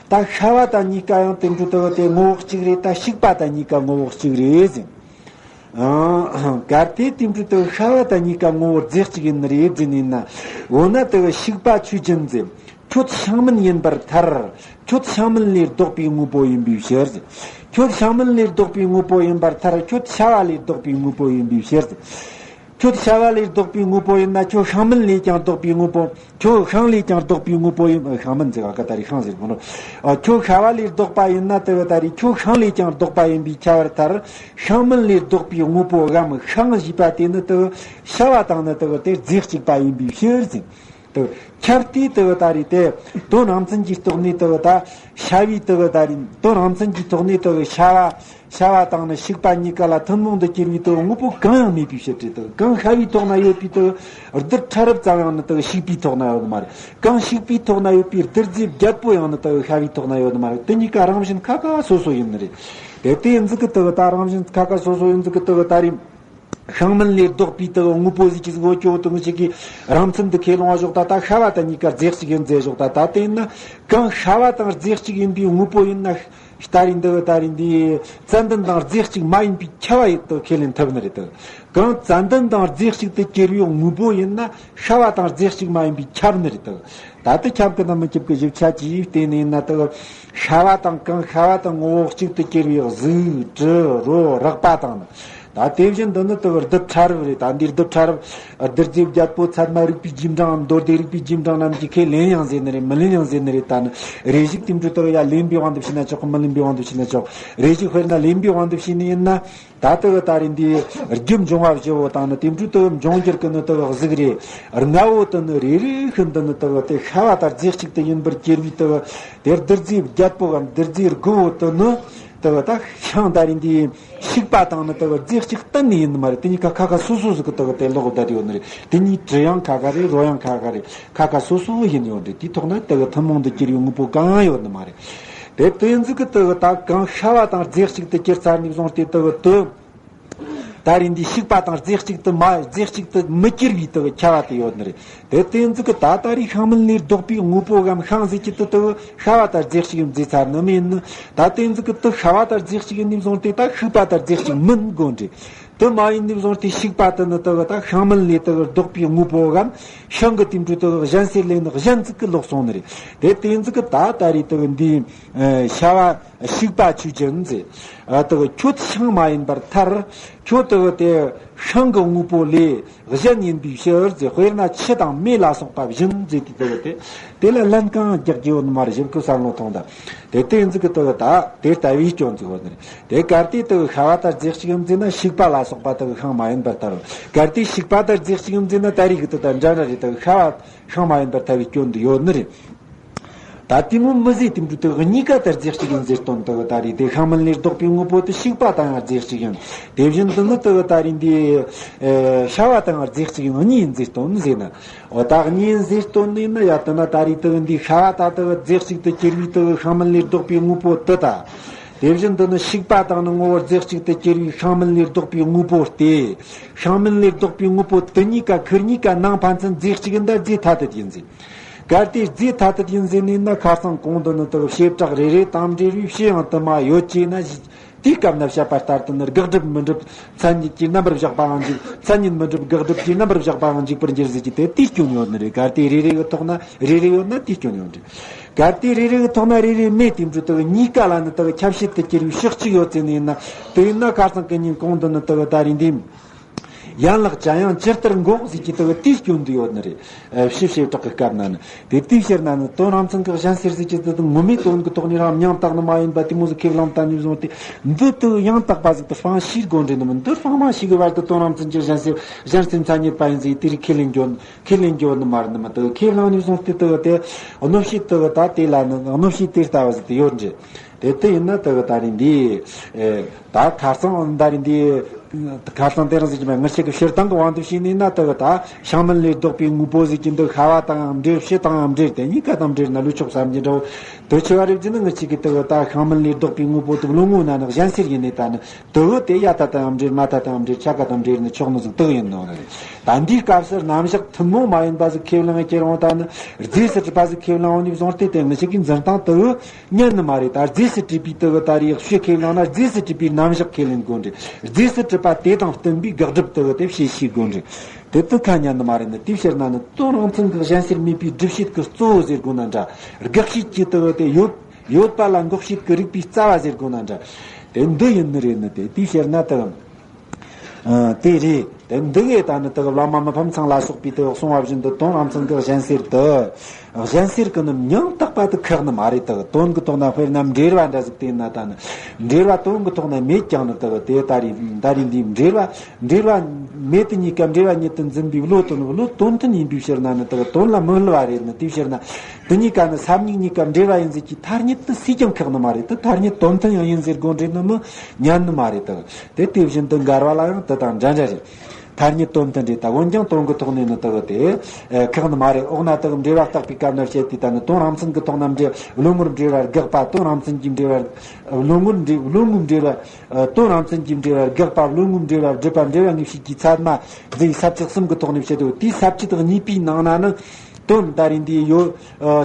ད་ཤ་བ་དང་གཉིས་ཀ་ཡང་དེ་འདྲ་དུ་དེ་ངོ་བོ་གཅིག་རེད། ད་ཤིག་པ་དང་གཉིས་ཀ་ངོ་བོ་གཅིག་རེད་ཟེར། ཨང་། གལ་ཏེ་དེ་འདྲ་དུ་ཤ་བ་དང་གཉིས་ཀ་ངོ་བོ་རྫས་གཅིག་ཡིན་ནི་རེད་ཟེར་ནི་ཡིན་ན། འོ་ན་དུ་ཤིག་པ་ཆོས་ཅན་ཟེར། ཁྱོད་ཤིང་མིན་ཡིན་པར་ཐལ། ཁྱོད་ཤིང་མིན་ལས་ལྡོག་པའི་དངོས་པོ་ཡིན་པའི་ཕྱིར་ཟེར། ཁྱོད་ཤིང་མིན་ལས་ལྡོག་པའི་དངོས་པོ་ཡིན་པར་ཐལ། ཁྱོད་ཤ་བ་ལས་ལྡོག་པའི་དངོས་པོ་ཡིན་པའི་ཕྱིར་ཟེར། ཁྱོད་ཤ་བ་ལས་ལྡོག་པའི་དངོས་པོ་ཡིན་ན་ཁྱོད་ཤིང་མིན་ལས་ཀྱང་ལྡོག་པའི་དངོས་པོ། ཁྱོད་ཤིང་ལས་ཀྱང་ལྡོག་པའི་དངོས་པོ་ཡིན། ཤིང་མིན་ཟེར་བ་ག་ད་རེས་ཤིང་ཟེར་གོ་ནོ། ཨ། ཁྱོད་ཤ་བ་ལས་ལྡོག་པ་ཡིན་ན་དེ་བ་ད་རེས་ཁྱོད་ཤིང་ལས་ཀྱང་ལྡོག་པ་ཡིན་པས་ཁྱབ་པར་ཐལ། ཤིང་མིན་ལས་ལྡོག་པའི་དངོས་པོ་གམ་ཤིང་ཞེས་པ་དེ་ནི་དེ་ཤ་བ་དང་ནི་དེ་དེ་རྫས་གཅིག་པ་ཡིན་པའི་ཕྱིར་ཟེར། དེ་ཁྱབ་སྟེ་དེ་ད་རེས་དེ་དོན་རང་མཚན་གྱི་ཐོག་ནས་དེ་ད་ཤ་བའི་དེ་ད་རེས་དོན་རང་མཚན་གྱི་ཐོག་ནས་དེ་ཤ་བ། ཤ་བ་དང་ནི་ཤིག་པ་གཉིས་ཀ་ལ་ཐུན་མོང་དུ་གྱུར་པའི་དུ་དངོས་པོ་གང་ཡང་མེད་པའི་ཕྱིར་ཏེ། དུ་གང་ཤ་བའི་ཐོག་ན་ཡོད་པའི་དུ་རྡུལ་ཕྲ་རབ་ཙམ་ཡང་ནི་དུ་ཤིག་པའི་ཐོག་ན་ཡོད་ནི་མ་རེད། གང་ཤིག་པའི་ཐོག་ན་ཡོད་པའི་རྡུལ་རྫས་བརྒྱད་པོ་ཡང་ནི་དུ་ཤ་བའི་ཐོག་ན་ཡོད་ནི་མ་རེད། དེ་གཉིས་ཀ་རང་བཞིན་ཁ་ཁ་སོ་སོ་ཡིན་ནི་རེད། དེ་དེ་ཡིན་ཟིག་གི་དུ་ད་རང་བཞིན་ཁ་ཁ་སོ་སོ་ཡིན་ཟིག་གི་དུ་ད་རེད། ཤིང་མིན་ལས་ལྡོག་པའི་དུ་དངོས་པོ་ཟིག་གི་ཟིག་འོ་ཅོག་དུ་ངུ་ཅིག་གི་རང་མཚན་དུ་ཁས་ལོང་བ་ཞོག་ད། ད་ཤ་བ་དང་གཉིས་ཀ་རྫས་གཅིག་ཡིན་ཟེར་ཞོག་ད། ད་དེ་ཡིན་ན་གང་ཤ་བ་དང་རྫས་གཅིག་ཡིན་པའི་དངོས་པོ་ཡིན་ན། ད་རེས་འདི་ད་རེས་འདི་ཙན་དན་དང་རྫས་གཅིག་མ་ཡིན་པའི་ཁྱབ་པ་ཡིན་དུ་ཁས་ལེན་ཐུབ་ནི་རེད་དོ། གང་ཙན་དན་དང་རྫས་གཅིག་ཏུ་གྱུར་པའི་དངོས་པོ་ཡིན་ན་ཤ་བ་དང་རྫས་གཅིག་མ་ཡིན་པའི་ཁྱབ་ནི་རེད་དོ། ད་ལྟ་ཁྱབ་ཀྱི་དང་མི་ཁྱབ་ཀྱི་ཞིབ་ཆ་ཅིག་བལྟས་ནས་ཡིན་ན་དུ་ཤ་བ་དང་གང་ཤ་བ་དང་ངོ་བོ་གཅིག་ཏུ་གྱུར་པའི་གཟུགས་དྲི་རོ་རེག་པ་དང་ནི། ད་དེ་བཞིན་དུ་ནི་དུ་རྡུལ་ཕྲ་རབ་རེད། ད་འདིར་རྡུལ་ཕྲ་རབ་རྡུལ་རྫས་བརྒྱད་པོ་ཚད་མ་རིག་པའི་རྗེས་འབྲང་ངམ་མདོ་སྡེ་རིག་པའི་རྗེས་འབྲང་རྣམས་ཀྱིས་ཁས་ལེན་ཡང་ཟེར་ནི་རེད། མི་ལེན་ཡང་ཟེར་ནི་རེད། ད་ནི་རེ་ཞིག་དེ་འདྲ་དུ་ཡ་ལེན་པའི་དབང་དུ་བྱས་ན་ཆོག་གི། མི་ལེན་པའི་དབང་དུ་བྱས་ན་ཆོག། རེ་ཞིག་དཔེར་ན་ལེན་པའི་དབང་དུ་བྱས་ནི་ཡིན་ན། ད་དུ་ད་རེས་འདི་རྒྱུ་འབྱུང་བ་བཞི་བོ་དང་ནི་དེ་འདྲ་དུ་འབྱུང་འགྱུར་གྱི་ནི་དུ་གཟུགས་རེད། རྣམ་པོ་དུ་ནི་རེ་རེ་ཤིན་ཏུ་ནི་དུ་དེ་ཤ་བ་དང་རྫས་གཅིག་ཏུ་ཡིན་པར་གྱུར་པའི་དུ་དེ་རྡུལ་རྫས་བརྒྱད་པོ་གམ་རྡུལ་རྫས་དགུ་བོ་དུ་ནི་དུ་ད་ཤིང་ད་རེས་འདི། ཞིག་པ་དང་ནི་དེ་གི་རྫས་གཅིག་གཏན་ནས་ཡིན་ནི་མ་རེད། དེ་གཉིས་ཀ་ཁ་ཁ་སོ་སོ་ཟིག་གི་དེ་གི་དེ་ལོག་བསྡད་ཡོད་ནི་རེད། དེ་གཉིས་དྲི་ཡང་ཁ་ཁ་རེད། རོ་ཡང་ཁ་ཁ་རེད། ཁ་ཁ་སོ་སོ་ཡིན་ཡོད་རེད། དེའི་ཐོག་ན་དེ་གི་ཐུན་མོང་དུ་གྱུར་པའི་དངོས་པོ་གང་ཡང་ཡོད་ནི་མ་རེད། དེ་དེ་ཟིག་གི་དེ་གི་ད་གང་ཤ་བ་དང་རྫས་གཅིག་ཏུ་གྱུར་ཚར་ནས་བཟུང་སྟེ་དེ་གི་དུ། ད་རེས་འདི་ཞིག་པ་དང་རྫས་གཅིག་ཏུ་མ་རྫས་གཅིག་ཏུ་མི་གྱུར་བའི་དེ་གི་ཁྱབ་པ་དེ་ཡོད་ནི་རེད། དེ་དེ་ཟིག་གི་ད་ད་རེས་ཤིང་མིན་ལས་ལྡོག་པའི་དངོས་པོ་གམ་ཤིང་ཟིག་གི་དུ་དེ་གི་ཤ་བ་དང་རྫས་གཅིག་ཡིན་ཟེར་ཚར་ནི་མིན་ནི། ད་དེ་ཟིག་གི་དུ་ཤ་བ་དང་རྫས་གཅིག་ཡིན་ནས་བཟུང་སྟེ་ད་ཤིག་པ་དང་རྫས་གཅིག་མིན་དགོས་ནི་རེད། དུ་མ་ཡིན་ནས་བཟུང་སྟེ་ཞིག་པ་དུ་ནི་དུ་གི་ད་ཤིང་མིན་ལས་དུ་གི་ལྡོག་པའི་དངོས་པོ་གམ་ཤིང་གི་དེ་འདྲ་དུ་གི་གཞན་སེལ་ལས་ནི་གཞན་ཟིག་གི་ལོག་སོང་ནི་རེད། དེ་དེ་ཟིག་གི་ད་ད་རེས་དུ་གི་འདི་ཨ་ཤ་བ་ཞིག་པ་ཆོས་ཅན་ཟེར། ཨ་དུ་གི་ཁྱོད་ཤིང་མ་ཡིན་པར་ཐལ། ཁྱོད་དུ་གི་དེ་ཤིང་གི་དངོས་པོ་ལས་གཞན་ཡིན་པའི་ཕྱིར་ཟེར། དཔེར་ན་ཆུ་དང་མེ་ལ་སོགས་པ་བཞིན་ཟེར་དུས་དུ་གི་དེ་དེ་ལ་ལན་གང་རྒྱག་རྒྱུ་ཡོད་ནི་མ་རེད། ཞིབ་ཁུ་བསམ་བློ་ཐོངས་དང་། དེ་དེ་ཟིག་གི་དུ་གི་ད་དེ་ལྟ་བུའི་སྐྱོན་ཟིག་ཡོད་ནི་རེད། དེ་གལ་ཏེ་དེ་གི་ཤ་བ་དང་རྫས་གཅིག་ཡིན་ཟེར་ན་ཞིག་པ་ལ་སོགས་པ་དེ་གི་ཤིང་མ་ཡིན་པར་ཐལ། གལ་ཏེ་ཞིག་པ་དང་རྫས་གཅིག་ཡིན་ཟེར་ན་ད་རེས་གི་དེ་དང་འདྲ་འདྲ་རེད། དེ་གི་ཤ་བ་ཤིང་མ་ཡིན་པར་ཐལ་བའི་སྐྱོན་འདི་ཡོད་ནི་རེད། ད་དེ་མོ་མི་ཟེར། དེ་འདྲ་དེ་གི་གཉིས་ཀ་དེ་རྫས་གཅིག་ཡིན་ཟེར་སྟོན། དེ་གི་ད་རེས་དེ་ཤིང་མིན་ལས་ལྡོག་པའི་དངོས་པོ་དེ་ཞིག་པ་དང་ཡང་རྫས་གཅིག་ཡིན། དེ་བཞིན་དུ་ནི་དེ་གི་ད་རེས་འདི་ཨེ་ཤ་བ་དང་ཡང་རྫས་གཅིག་ཡིན་གཉིས་ཡིན་ཟེར་སྟོན་ཟེར་ན། འོ་ད་གཉིས་ཡིན་ཟེར་སྟོན་ནས་ན་ཡ་དེ་ན་ད་རེས་དེ་གི་འདི་ཤ་བ་ད་དེ་གི་རྫས་གཅིག་ཏུ་གྱུར་པའི་དེ་གི་ཤིང་མིན་ལས་ལྡོག་པའི་དངོས་པོ་དེ་ད། དེ་བཞིན་དུ་ནི་ཞིག་པ་དང་ནི་ངོ་བོ་རྫས་གཅིག་ཏུ་གྱུར་པའི་ཤིང་མིན་ལས་ལྡོག་པའི་དངོས་པོ་སྟེ། ཤིང་མིན་ལས་ལྡོག་པའི་དངོས་པོ་དེ་གཉིས་ཀ་ཁུར་གཉིས་ཀ་ནང་ཕན་ཚུན་རྫས་གཅིག་ཡིན་ད་རྫས་ཐ་དད་ཡིན་ཟེར། གལ་ཏེ་རྫས་ཐ་དད་ཡིན་ཟེར་ནས་ན་ཁ་སང་གོང་དུ་ནི་དེ་གི་བྱེ་བྲག་རེ་རེ་དང་འབྲེལ་བའི་བྱེ་ཡང་དུ་མ་ཡོད་ཅེ་ན། དེའི་སྐབས་ན་བཤད་པ་ལྟར་དུ་ནི་དགག་སྒྲུབ་མི་འགྲུབ། མཚན་ཉིད་ཀྱི་རྣམ་པར་གཞག་པའང་འཇིག་མཚན་ཉིད་མི་འགྲུབ། དགག་སྒྲུབ་ཀྱི་རྣམ་པར་གཞག་པའང་འཇིག་པར་འགྱུར་ཟེར་གྱི་དེ་དེའི་སྐྱོན་ཡོད་ནི་རེད། གལ་ཏེ་རེ་རེ་གི་ཐོག་ན་རེ་རེ་ཡོད་ན་དེའི་སྐྱོན་ཡོད་རེད། གལ་ཏེ་རེ་རེ་གི་ཐོག་ན་རེ་རེ་མེད་དེ་འདྲ་དེ་གི་གཉིས་ཀ་ལ་ནི་དེ་གི་ཁྱབ་བྱེད་དུ་གྱུར་པའི་ཕྱོགས་གཅིག་ཡོད་ཚེ་ནི་ཡིན་ན། དེ་ཡིན་ན་ཁ་སང་གི་ཉིན་གོང་དུ་ནི་དེ་གི་ད་རེས་འདི་ཡན་ལག་ཅན་ཡང་ཇི་ལྟར་འགོག་ཟེར་གྱི་དེ་གི་དེའི་སྐྱོན་འདི་ཡོད་ནི་རེད། ཨ་བྱེ་བྱེ་བྲག་གི་སྐབས་ན་ནི། དེ་དེའི་ཕྱིར་ན་ནི་དོན་རང་མཚན་གྱི་གཞན་སེལ་ཟེར་གྱི་དེ་དེ་ངོ་མའི་དོན་གྱི་ཐོག་ནས་རང་མྱང་དག་ནི་མ་ཡིན་པ་དེ་མོ་ཟིག་ཁས་བླངས་བཏང་ནས་བཟུང་སྟེ། འདི་དེ་ཡང་དག་པ་ཟིག་ཏུ་སྤང་ཤེས་དགོས་འདྲེ་ནི་མིན། འདི་སྤང་མ་ཤེས་གི་བར་དུ་དོན་རང་མཚན་གྱི་གཞན་སེལ་གཞན་སེལ་མཚན་ཉིད་པ་ཡིན་ཟེར་དེ་རིགས་ཁས་ལེན་རྒྱུ་ཁས་ལེན་རྒྱུ་ནི་མ་རེད་ནི་མིན། དེ་ཁས་བླངས་ནས་བཟུང་སྟེ་དེ་དེ་གནོད་བྱེད་དེ་ད་དེ་ལ་ནི་གནོད་བྱེད་དེ་ལྟ་བུ་ཟིག་དེ་ཡོད་འདྲེ། དེ་དེ་ཡིན་ན་དེ་གི་ད་རེས་འདི། ཨེ་ད་ཁ་སང་ད་རེས་འདི། ཁ་སང་དེ་རིང་ཟེར་གྱི་མེད། ངེད་ཅག་གི་སྤྱིར་བཏང་གི་དབང་དུ་བྱས་ནས་ན་དེ་གི་ད་ཤིང་མིན་ལས་ལྡོག་པའི་དངོས་པོ་ཟེར་གྱི་འདི་ཤ་བ་དང་ཡང་འབྲེལ། བྱེ་དང་ཡང་འབྲེལ། དེ་གཉིས་ཀ་དང་འབྲེལ་ན་ལུས་ཆོག་བསམ་གྱི་འདྲ་བོ། དེ་ཆེ་བ་རེད་ཟེར་ན་ངེད་ཅག་གི་དེ་གི་ད་ཤིང་མིན་ལས་ལྡོག་པའི་དངོས་པོ་དེ་བློ་ངོ་ན་ནི་གཞན་སེལ་ཡིན་ནས་ད་ནི་དེ་གི་དེ་ཡ་ཐ་དང་ཡང་འབྲེལ། མ་ཐ་དང་ཡང་འབྲེལ། ཆ་ག་དང་འབྲེལ་ནི་ཆོག་ནི་ཟིག་དེ་གི་ཡིན་ནོ་རེད། ད་འདིའི་སྐབས་སུ་རྣམ་གཞག་ཐུན་མོང་མ་ཡིན་པ་ཟིག་ཁས་བླངས་ཁྱེར་འོང་ད་ནི་རྫས་སུ་གྲུབ་པ་ཟིག་ཁས་བླངས་འོང་ནས་བཟུང་སྟེ་དེ་ངེད་ཅག་གི་འཛིན་སྟངས་དེ་གི་ཉན་ནི་མ་རེད། ད་རྫས་སུ་གྲུབ་པའི་དེ་གི་ད་རེས་བྱེ་ཁས་བླངས་ན་རྫས་སུ་གྲུབ་པའི་རྣམ་གཞག་ཁས་ལེན་དགོས་འདྲེ། རྫས་སུ་གྲུབ་པ་དེ་དང་བསྟུན་པའི་དགག་སྒྲུབ་དེ་གི་དེ་བྱེད་ཤེས་དགོས་འདྲེ། དེ་དེ་ཁ་ཉན་ནི་མ་རེད་ནི། དེའི་ཕྱིར་ན་ནི་དོན་རང་མཚན་གྱི་གཞན་སེལ་མེད་པའི་སྒྲུབ་བྱེད་ཀྱི་གཙོ་བོ་ཟེར་དགོས་ན་འདྲ། དགག་བྱེད་ཀྱི་དེ་གི་དེ་ཡོད་ཡོད་པ་ལ་འགོག་བྱེད་ཀྱི་རིགས་པའི་རྩ་བ་ཟེར་དགོས་ན་འདྲ། དེ་འདི་ཡིན་ནི་རེད་ནི། དེ་དེའི་ཕྱིར་ན་དེ། ཨ་དེ་རེད། དེ་འདི་གས་ད་ནི་དེ་གི་བླ་མ་མི་ཕམ་ཚང་ལ་སོགས་པས་དེ་གི་གསུངས་པ་བཞིན་དུ་དོན་རང་མཚན་གྱི་གཞན་སེལ་དུ། གཞན་སེལ་གྱི་ནི་མྱང་དག་པ་དེ་ཁག་ནི་མ་རེད། དེ་གི་དོན་གྱི་ཐོག་ན་དཔེར་ན་འབྲེལ་བ་འདྲ་ཟིག་དེ་ཡིན་ན་ད་ནི་འབྲེལ་བ་དོན་གྱི་ཐོག་ན་མེད་ཀྱང་ནི་དེ་གི་དེ་ད་རེས་ད་རེས་འདིའི་འབྲེལ་བ་འབྲེལ་བ་མེད་དེ་གཉིས་ཀ་འབྲེལ་བ་ཉིད་དུ་འཛིན་པའི་བློ་དོན་བློ་དོན་མཐུན་ཡིན་པའི་ཕྱིར་ན་ནི་དེ་གི་དོན་ལ་མི་སླུ་བ་རེད་ནི། དེའི་ཕྱིར་ན་དེ་གཉིས་ཀ་ནི་ས་མྱིག་གཉིས་ཀ་འབྲེལ་བ་ཡིན་ཟེར་གྱི་ཐ་སྙད་དུ་སུས་ཀྱང་ཁག་ནི་མ་རེད། དེ་ཐ་སྙད་དོན་མཐུན་ཡང་ཡིན་ཟེར་དགོས་འདྲེ་ནི་མི་ཉན་ནི་མ་རེད་དེ། དེ་དེ་བཞིན་དུ་འགལ་བ་ལ་ཡང་དེ་དང་འདྲ་འདྲ་རེད། ཐ་སྙད་དོན་མཐུན་རེད། ད་འོན་ཀྱང་དོན་གྱི་ཐོག་ནས་ནི་དེ་གི་དེ་ཁག་ནི་མ་རེད། འོག་ན་དེ་གི་འབྲེལ་བ་བརྟག་པའི་སྐབས་ན་བཤད་དེ་ད་ནི་དོན་རང་མཚན་གྱི་ཐོག་ན་འབྲེལ་བློ་ངོར་འབྲེལ་བ་དགག་པ། དོན་རང་མཚན་གྱི་འབྲེལ་བ་བློ་ངོར་འབྲེལ་བློ་ངོར་འབྲེལ་བ་དོན་རང་མཚན་གྱི་འབྲེལ་བ་དགག་པ། བློ་ངོར་འབྲེལ་བ་སྒྲུབ་པ། འབྲེལ་བ་དངོས་བཤད་ཀྱི་ཚད་མ་འཛིན་ས་བཅད་གསུམ་གྱི་ཐོག་ནས་བཤད་དོ། དེའི་ས་བཅད་དག་གཉིས་པའི་ནང་ན་ནི་དོན་ད་རེས་འདི་ཡོད།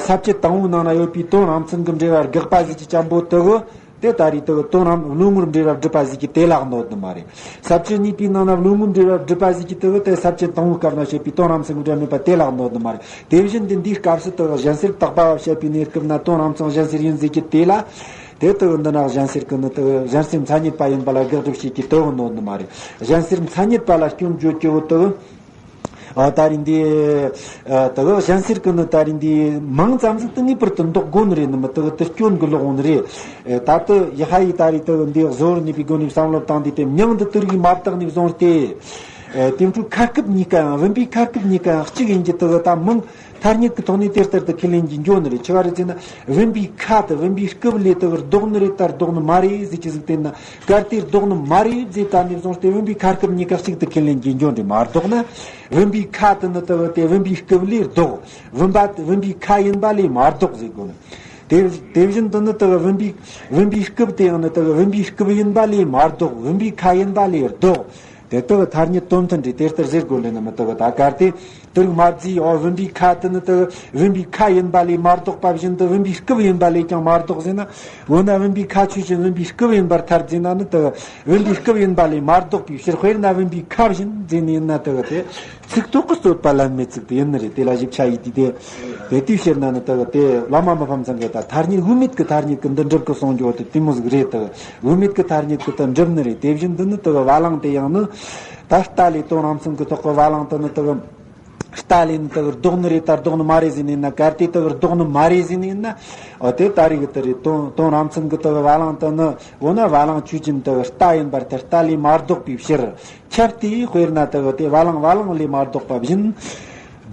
ས་བཅད་དང་པོའི་ནང་ན་ཡོད་པའི་དོན་རང་མཚན་གྱི་འབྲེལ་བ་དགག་པ་ཟེར་གྱི་ཅན་པོ་དེ་གི་དེ་ད་རེས་དེ་གི་དོན་རང་བློ་ངོར་འབྲེལ་བ་སྒྲུབ་པ་ཟེར་གྱི་དེ་ལ་གནོད་ནི་མ་རེད། ས་བཅད་གཉིས་པའི་ནང་ན་བློ་ངོར་འབྲེལ་བ་སྒྲུབ་པ་ཟེར་གྱི་དེ་གི་དེ་ས་བཅད་དང་པོའི་སྐབས་ན་བཤད་པའི་དོན་རང་མཚན་གྱི་འབྲེལ་བ་མེད་པ་དེ་ལ་གནོད་ནི་མ་རེད། དེ་བཞིན་དུ་འདིའི་སྐབས་སུ་དེ་གི་གཞན་སེལ་བརྟག་པ་བ་བཤད་པའི་གནས་སྐབས་ན་དོན་རང་མཚན་གཞན་སེལ་ཡིན་ཟེར་གྱི་དེ་ལ། དེ་དེ་གི་འདི་ན་གཞན་སེལ་གྱི་ནི་དེ་གི་གཞན་སེལ་མཚན་ཉིད་པ་ཡིན་པ་ལ་དགག་སྒྲུབ་བྱེད་ཀྱི་དེ་གི་གནོད་ནི་མ་རེད། གཞན་སེལ་མཚན་ཉིད་པ་ལ་སྐྱོན་བརྗོད་ཀྱི་བོ་དེ་གི་ཨ་ད་རེས་འདི། ཨ་དེ་གི་གཞན་སེལ་གྱི་ནི་ད་རེས་འདི་མིང་ཙམ་ཟིག་ཏུ་ངེས་པར་དུ་འདོགས་དགོས་ནི་རེད་ནི་མི། དེ་གི་དེ་སྐྱོན་གྱི་ལོག་འོང་ནི་རེད། ཨེ་ད་དེ་ཡི་ཧ་ཡི་ད་རེས་དེ་གི་འདི་གཟོ་བར་ནུས་པའི་སྒོ་ནས་བསམ་བློ་བཏང་དུས་དེ་མྱང་འདི་དུ་རིགས་མ་བརྟགས་ནས་བཟུང་སྟེ། ཨེ། དེ་འཕྲོ་ཁ་སྐབས་གཉིས་ཀ་ཡང་། བུམ་པའི་ཁ་སྐབས་གཉིས་ཀ་ཡང་གཅིག་ཡིན་གྱི། དེ་གི་ད་མིང་ཐ་སྙད་ཀྱི་ཐོག་ནས་དེ་ལྟར་དུ་ཁས་ལེན་གྱི་འགྱོ་ནི་རེད། ཆི་བ་རེད་ཟེར་ན། བུམ་པའི་ཁ་དེ་བུམ་པའི་སྐུ་ལས་དེ་གི་ལྡོག་ནི་རེད་ད་ལྡོག་ནི་མ་རེད་ཟེར་གྱི་ཟིག་དེ་ན། གལ་ཏེ་ལྡོག་ནི་མ་རེད་ཟེར་ད་ནས་བཟུང་སྟེ་བུམ་པའི་ཁ་སྐབས་གཉིས་ཀ་གཅིག་ཏུ་ཁས་ལེན་གྱི་འགྱོ་ནི་རེད། མ་ལྡོག་ན། བུམ་པའི་ཁ་དེ་ནི་དེ་གི་དེ་བུམ་པའི་སྐུ་ལས་ལྡོག། བུམ་པ་དེ་བུམ་པའི་ཁ་ཡིན་པ་ལས་མ་ལྡོག་ཟེར་དགོས་ནི། དེ་དེ་བཞིན་དུ་ནི་དེ་གི་བུམ་པའི་བུམ་པའི་སྐུ་དེ་ཡང་ནི་དེ་གི་བུམ་པའི་སྐུ་ཡིན་པ་ལས་མ་ལྡོག། བུམ་པའི་ཁ་ཡིན་པ་ལས་ལྡོག། དེ་དག་ཐ་སྙད་དོན་མཐུན་རེད། དེ་ལྟར་ཟེར་དགོས་ལེ་ནི་མི་དག་ད་གལ་ཏེ་དེ་རིགས་མ་བརྩིས། ཨོ། བུམ་པའི་ཁ་དེ་ནི་དེ་བུམ་པའི་ཁ་ཡིན་པ་ལས་མ་ལྡོག་པ་བཞིན་དུ་བུམ་པའི་སྐུ་ཡིན་པ་ལས་ཀྱང་མ་ལྡོག་ཟེར་ན། འོ་ན་བུམ་པའི་ཁ་ཆོས་ཅན། བུམ་པའི་སྐུ་ཡིན་པར་ཐལ་ཟེར་ན་ནི་དེ་བུམ་པའི་སྐུ་ཡིན་པ་ལས་མ་ལྡོག་པའི་ཕྱིར། དཔེར་ན་བུམ་པའི་ཁ་བཞིན་ཟེར་ནི་ཡིན་ན་དེ་དེ་ཚིག་ཐོག་གི་རྩོད་པ་ལན་མེད་ཚིག་དེ་ཡིན་ནི་རེད། དེ་ལ་ཞིབ་ཆ་ཡིས་དུས་དེ། དེ་དུས་ཕྱིར་ན་ནི་དེ་དེ་བླ་མ་མི་ཕམ་ཚང་གི་ད་ཐ་སྙད། དབུ་མེད་ཀྱི་ཐ་སྙད་ཀྱི་འདི་འགྲུབ་ཀྱི་གསུང་རྒྱུ་དེ་དེ་མོ་ཟིག་རེད། དེ་དབུ་མེད་ཀྱི་ཐ་སྙད་ཀྱི་དེ་འགྲུབ་ནི་རེད། དེ་བཞིན་དུ་ནི་དེ་བ་ལང་དེ་ཡང་ནི། ད་རྟ་ལས་དོན་རང་མཚུངས་ཀྱི་ཐོག་གི་བ་ལང་དེ་ནི་དེ་རྟ་ལས་ནི་དེ་ལྡོག་ནི་རེད་ད་ལྡོག་ནི་མ་རེད་ཟེར་ནི་ཡིན་ན། གལ་ཏེ་དེ་ལྡོག་ནི་མ་རེད་ཟེར་ནི་ཡིན་ན། འོ། དེ་ད་རེས་ཀྱི་དེ་རེད། དོན་དོན་རང་མཚུངས་ཀྱི་དེ་བ་ལང་དེ་ནི། འོ་ན་བ་ལང་ཆོས་ཅན་དེ་རྟ་ཡིན་པར་ཐལ། རྟ་ལས་མ་ལྡོག་པའི་ཕྱིར། ཁྱབ་སྟེ། དཔེར་ན་དེ་གི་དེ་བ་ལང་བ་ལང་ལས་མ་ལྡོག་པ་བཞིན་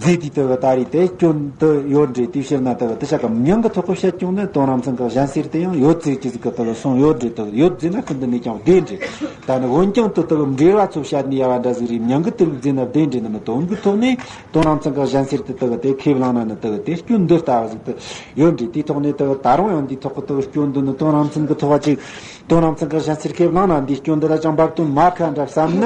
མཛད་དེ། དེ་གི་ད་རེས་དེ་སྐྱོན་དུ་ཡོད་རེད། དེ་ཕྱིར་ན་དེ་གི་དེ་ཆ་ག་མྱིང་གི་ཐོག་གི་བཤད་ཀྱང་ནི་དོན་རང་མཚུངས་ཀྱི་གཞན་སེལ་དེ་ཡང་ཡོད་ཚེ་ཅི་ཟིག་གི་དེ་གི་གསུང་ཡོད་རེད། དེ་གི་ཡོད་ཟེར་ན་ཁོ་འདི་ནས་ཀྱང་བདེན་རེད། ད་ནི་འོན་ཀྱང་དེ་དེ་གི་འབྲེལ་བ་ཚོ་བཤད་ནས་ཡ་བ་འདྲ་ཟིག་རེད། མྱིང་གི་དེ་རིགས་ཟེར་ན་བདེན་རེད། ནི་མི་དོན་གི་ཐོག་ནས་དོན་རང་མཚུངས་ཀྱི་གཞན་སེལ་དེ་དེ་གི་དེ་ཁས་བླངས་ན་ནི་དེ་གི་དེ་སྐྱོན་འདི་ལྟ་བ་ཟིག་དེ་ཡོད་རེད། དེའི་ཐོག་ནས་དེ་གི་ད་རུང་ཡང་འདིའི་ཐོག་གི་དེ་གི་སྐྱོན་འདི་ནི་དོན་རང་མཚུངས་ཀྱི་ཐོག་བ་ཅིག་དོན་རང་མཚུངས་ཀྱི་གཞན་སེལ་ཁས་བླངས་ན་འདིའི་སྐྱོན་འདི་ལ་ཅང་འབབ་དོན་མ་ཁ་འདྲ་བསམ་ན།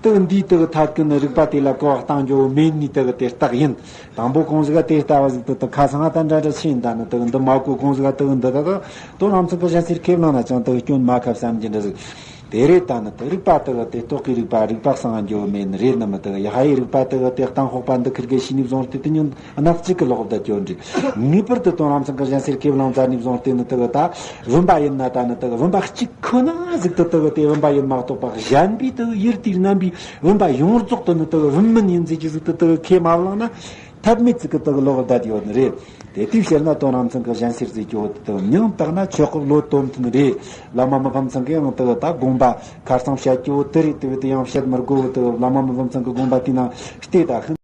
དེ་འདིའི་དེ་གི་ཐད་ཀྱི་ནི་རིགས་པ་དེ་ལ་གོ་བ་གཏང་རྒྱུ་མེད་ནི་དེ་གི་དེ་རྟགས་ཡིན། དང་པོ་གོང་ཟིག་ག་དེ་ལྟ་བ་ཟིག་དེ་དེ་ཁ་སང་ང་ད་འདྲ་འདྲ་ཆེ་ཡིན། ད་ནི་དེ་གི་འདི་མ་གོ་གོང་ཟིག་ག་དེ་གི་འདི་དེ་གི་དོན་རང་མཚུངས་ཀྱི་གཞན་སེལ་ཁས་བླངས་ན་ཅང་དེ་གི་སྐྱོན་མ་ཁ་བསམ་གྱི་འདྲ་ཟིག་དེ་རེད། ད་ནི་དེ་རིགས་པ་དེ་གི་དེ་རྟོག་གི་རིགས་པ་རིགས་པ་གསང་རྒྱུ་མེད་ནི་རེད། ནི་མི་དེ་གི་ཡ་ཧ་ཡི་རིགས་པ་དེ་གི་དེ་གཏན་ཕོག་པ་འདི་ཁིར་གེ་ཤི་ནི་བཟུང་སྟེ་དེ་ཉིན། སྣག་གཅིག་གི་ལོག་བསྡད་ཀྱོ་འདྲི། ངེས་པར་དུ་དོན་རང་མཚུངས་ཀྱི་གཞན་སེལ་ཁས་བླངས་ཚར་ནས་བཟུང་སྟེ་ནི་དེ་གི་ད་བུམ་པ་ཡིན་ན། ད་ནི་དེ་གི་བུམ་པ་གཅིག་ཁོ་ན་ཟིག་དེ་དེ་གི་དེ་བུམ་པ་ཡིན་མ་གཏོགས་པ། གཞན་པའི་དེ་གི་ཡུལ་དེའི་རྣམ་པའི་བུམ་པ་ཡོངས་རྫོགས་དེ་ནི་དེ་གི་བུམ་མིན་ཡིན་ཟེར་གྱི་ཟིག་དེ་དེ་གི་ཁས་མ་བླངས་ན་ཐབས་མེད་ཟིག་གི་དེ་གི་ལོག་བསྡད་ཡོད་ནི་རེད། དེ་དུས་ཕྱིར་ན་དོན་རང་མཚུངས་ཀྱི་གཞན་སེལ་ཟེར་གྱི་འོ་དེ་དེ་གི་མྱིང་བཏགས་ན་ཆོག་གི་བློ་དོན་མཐུན་རེད། བླ་མ་མི་ཕམ་ཚང་གིས་ཡང་དེ་གི་ད་དགོངས་པ་ཁ་སང་བཤད་ཀྱི་འོ་དེ་རེད། དེ་གི་དེ་ཡང་བཤད་མི་དགོས་འོ་དེ་གི་བླ་མ་མི་ཕམ་ཚང་གི་དགོངས་པ་དེ་ན་བལྟས་ད་ཤིན།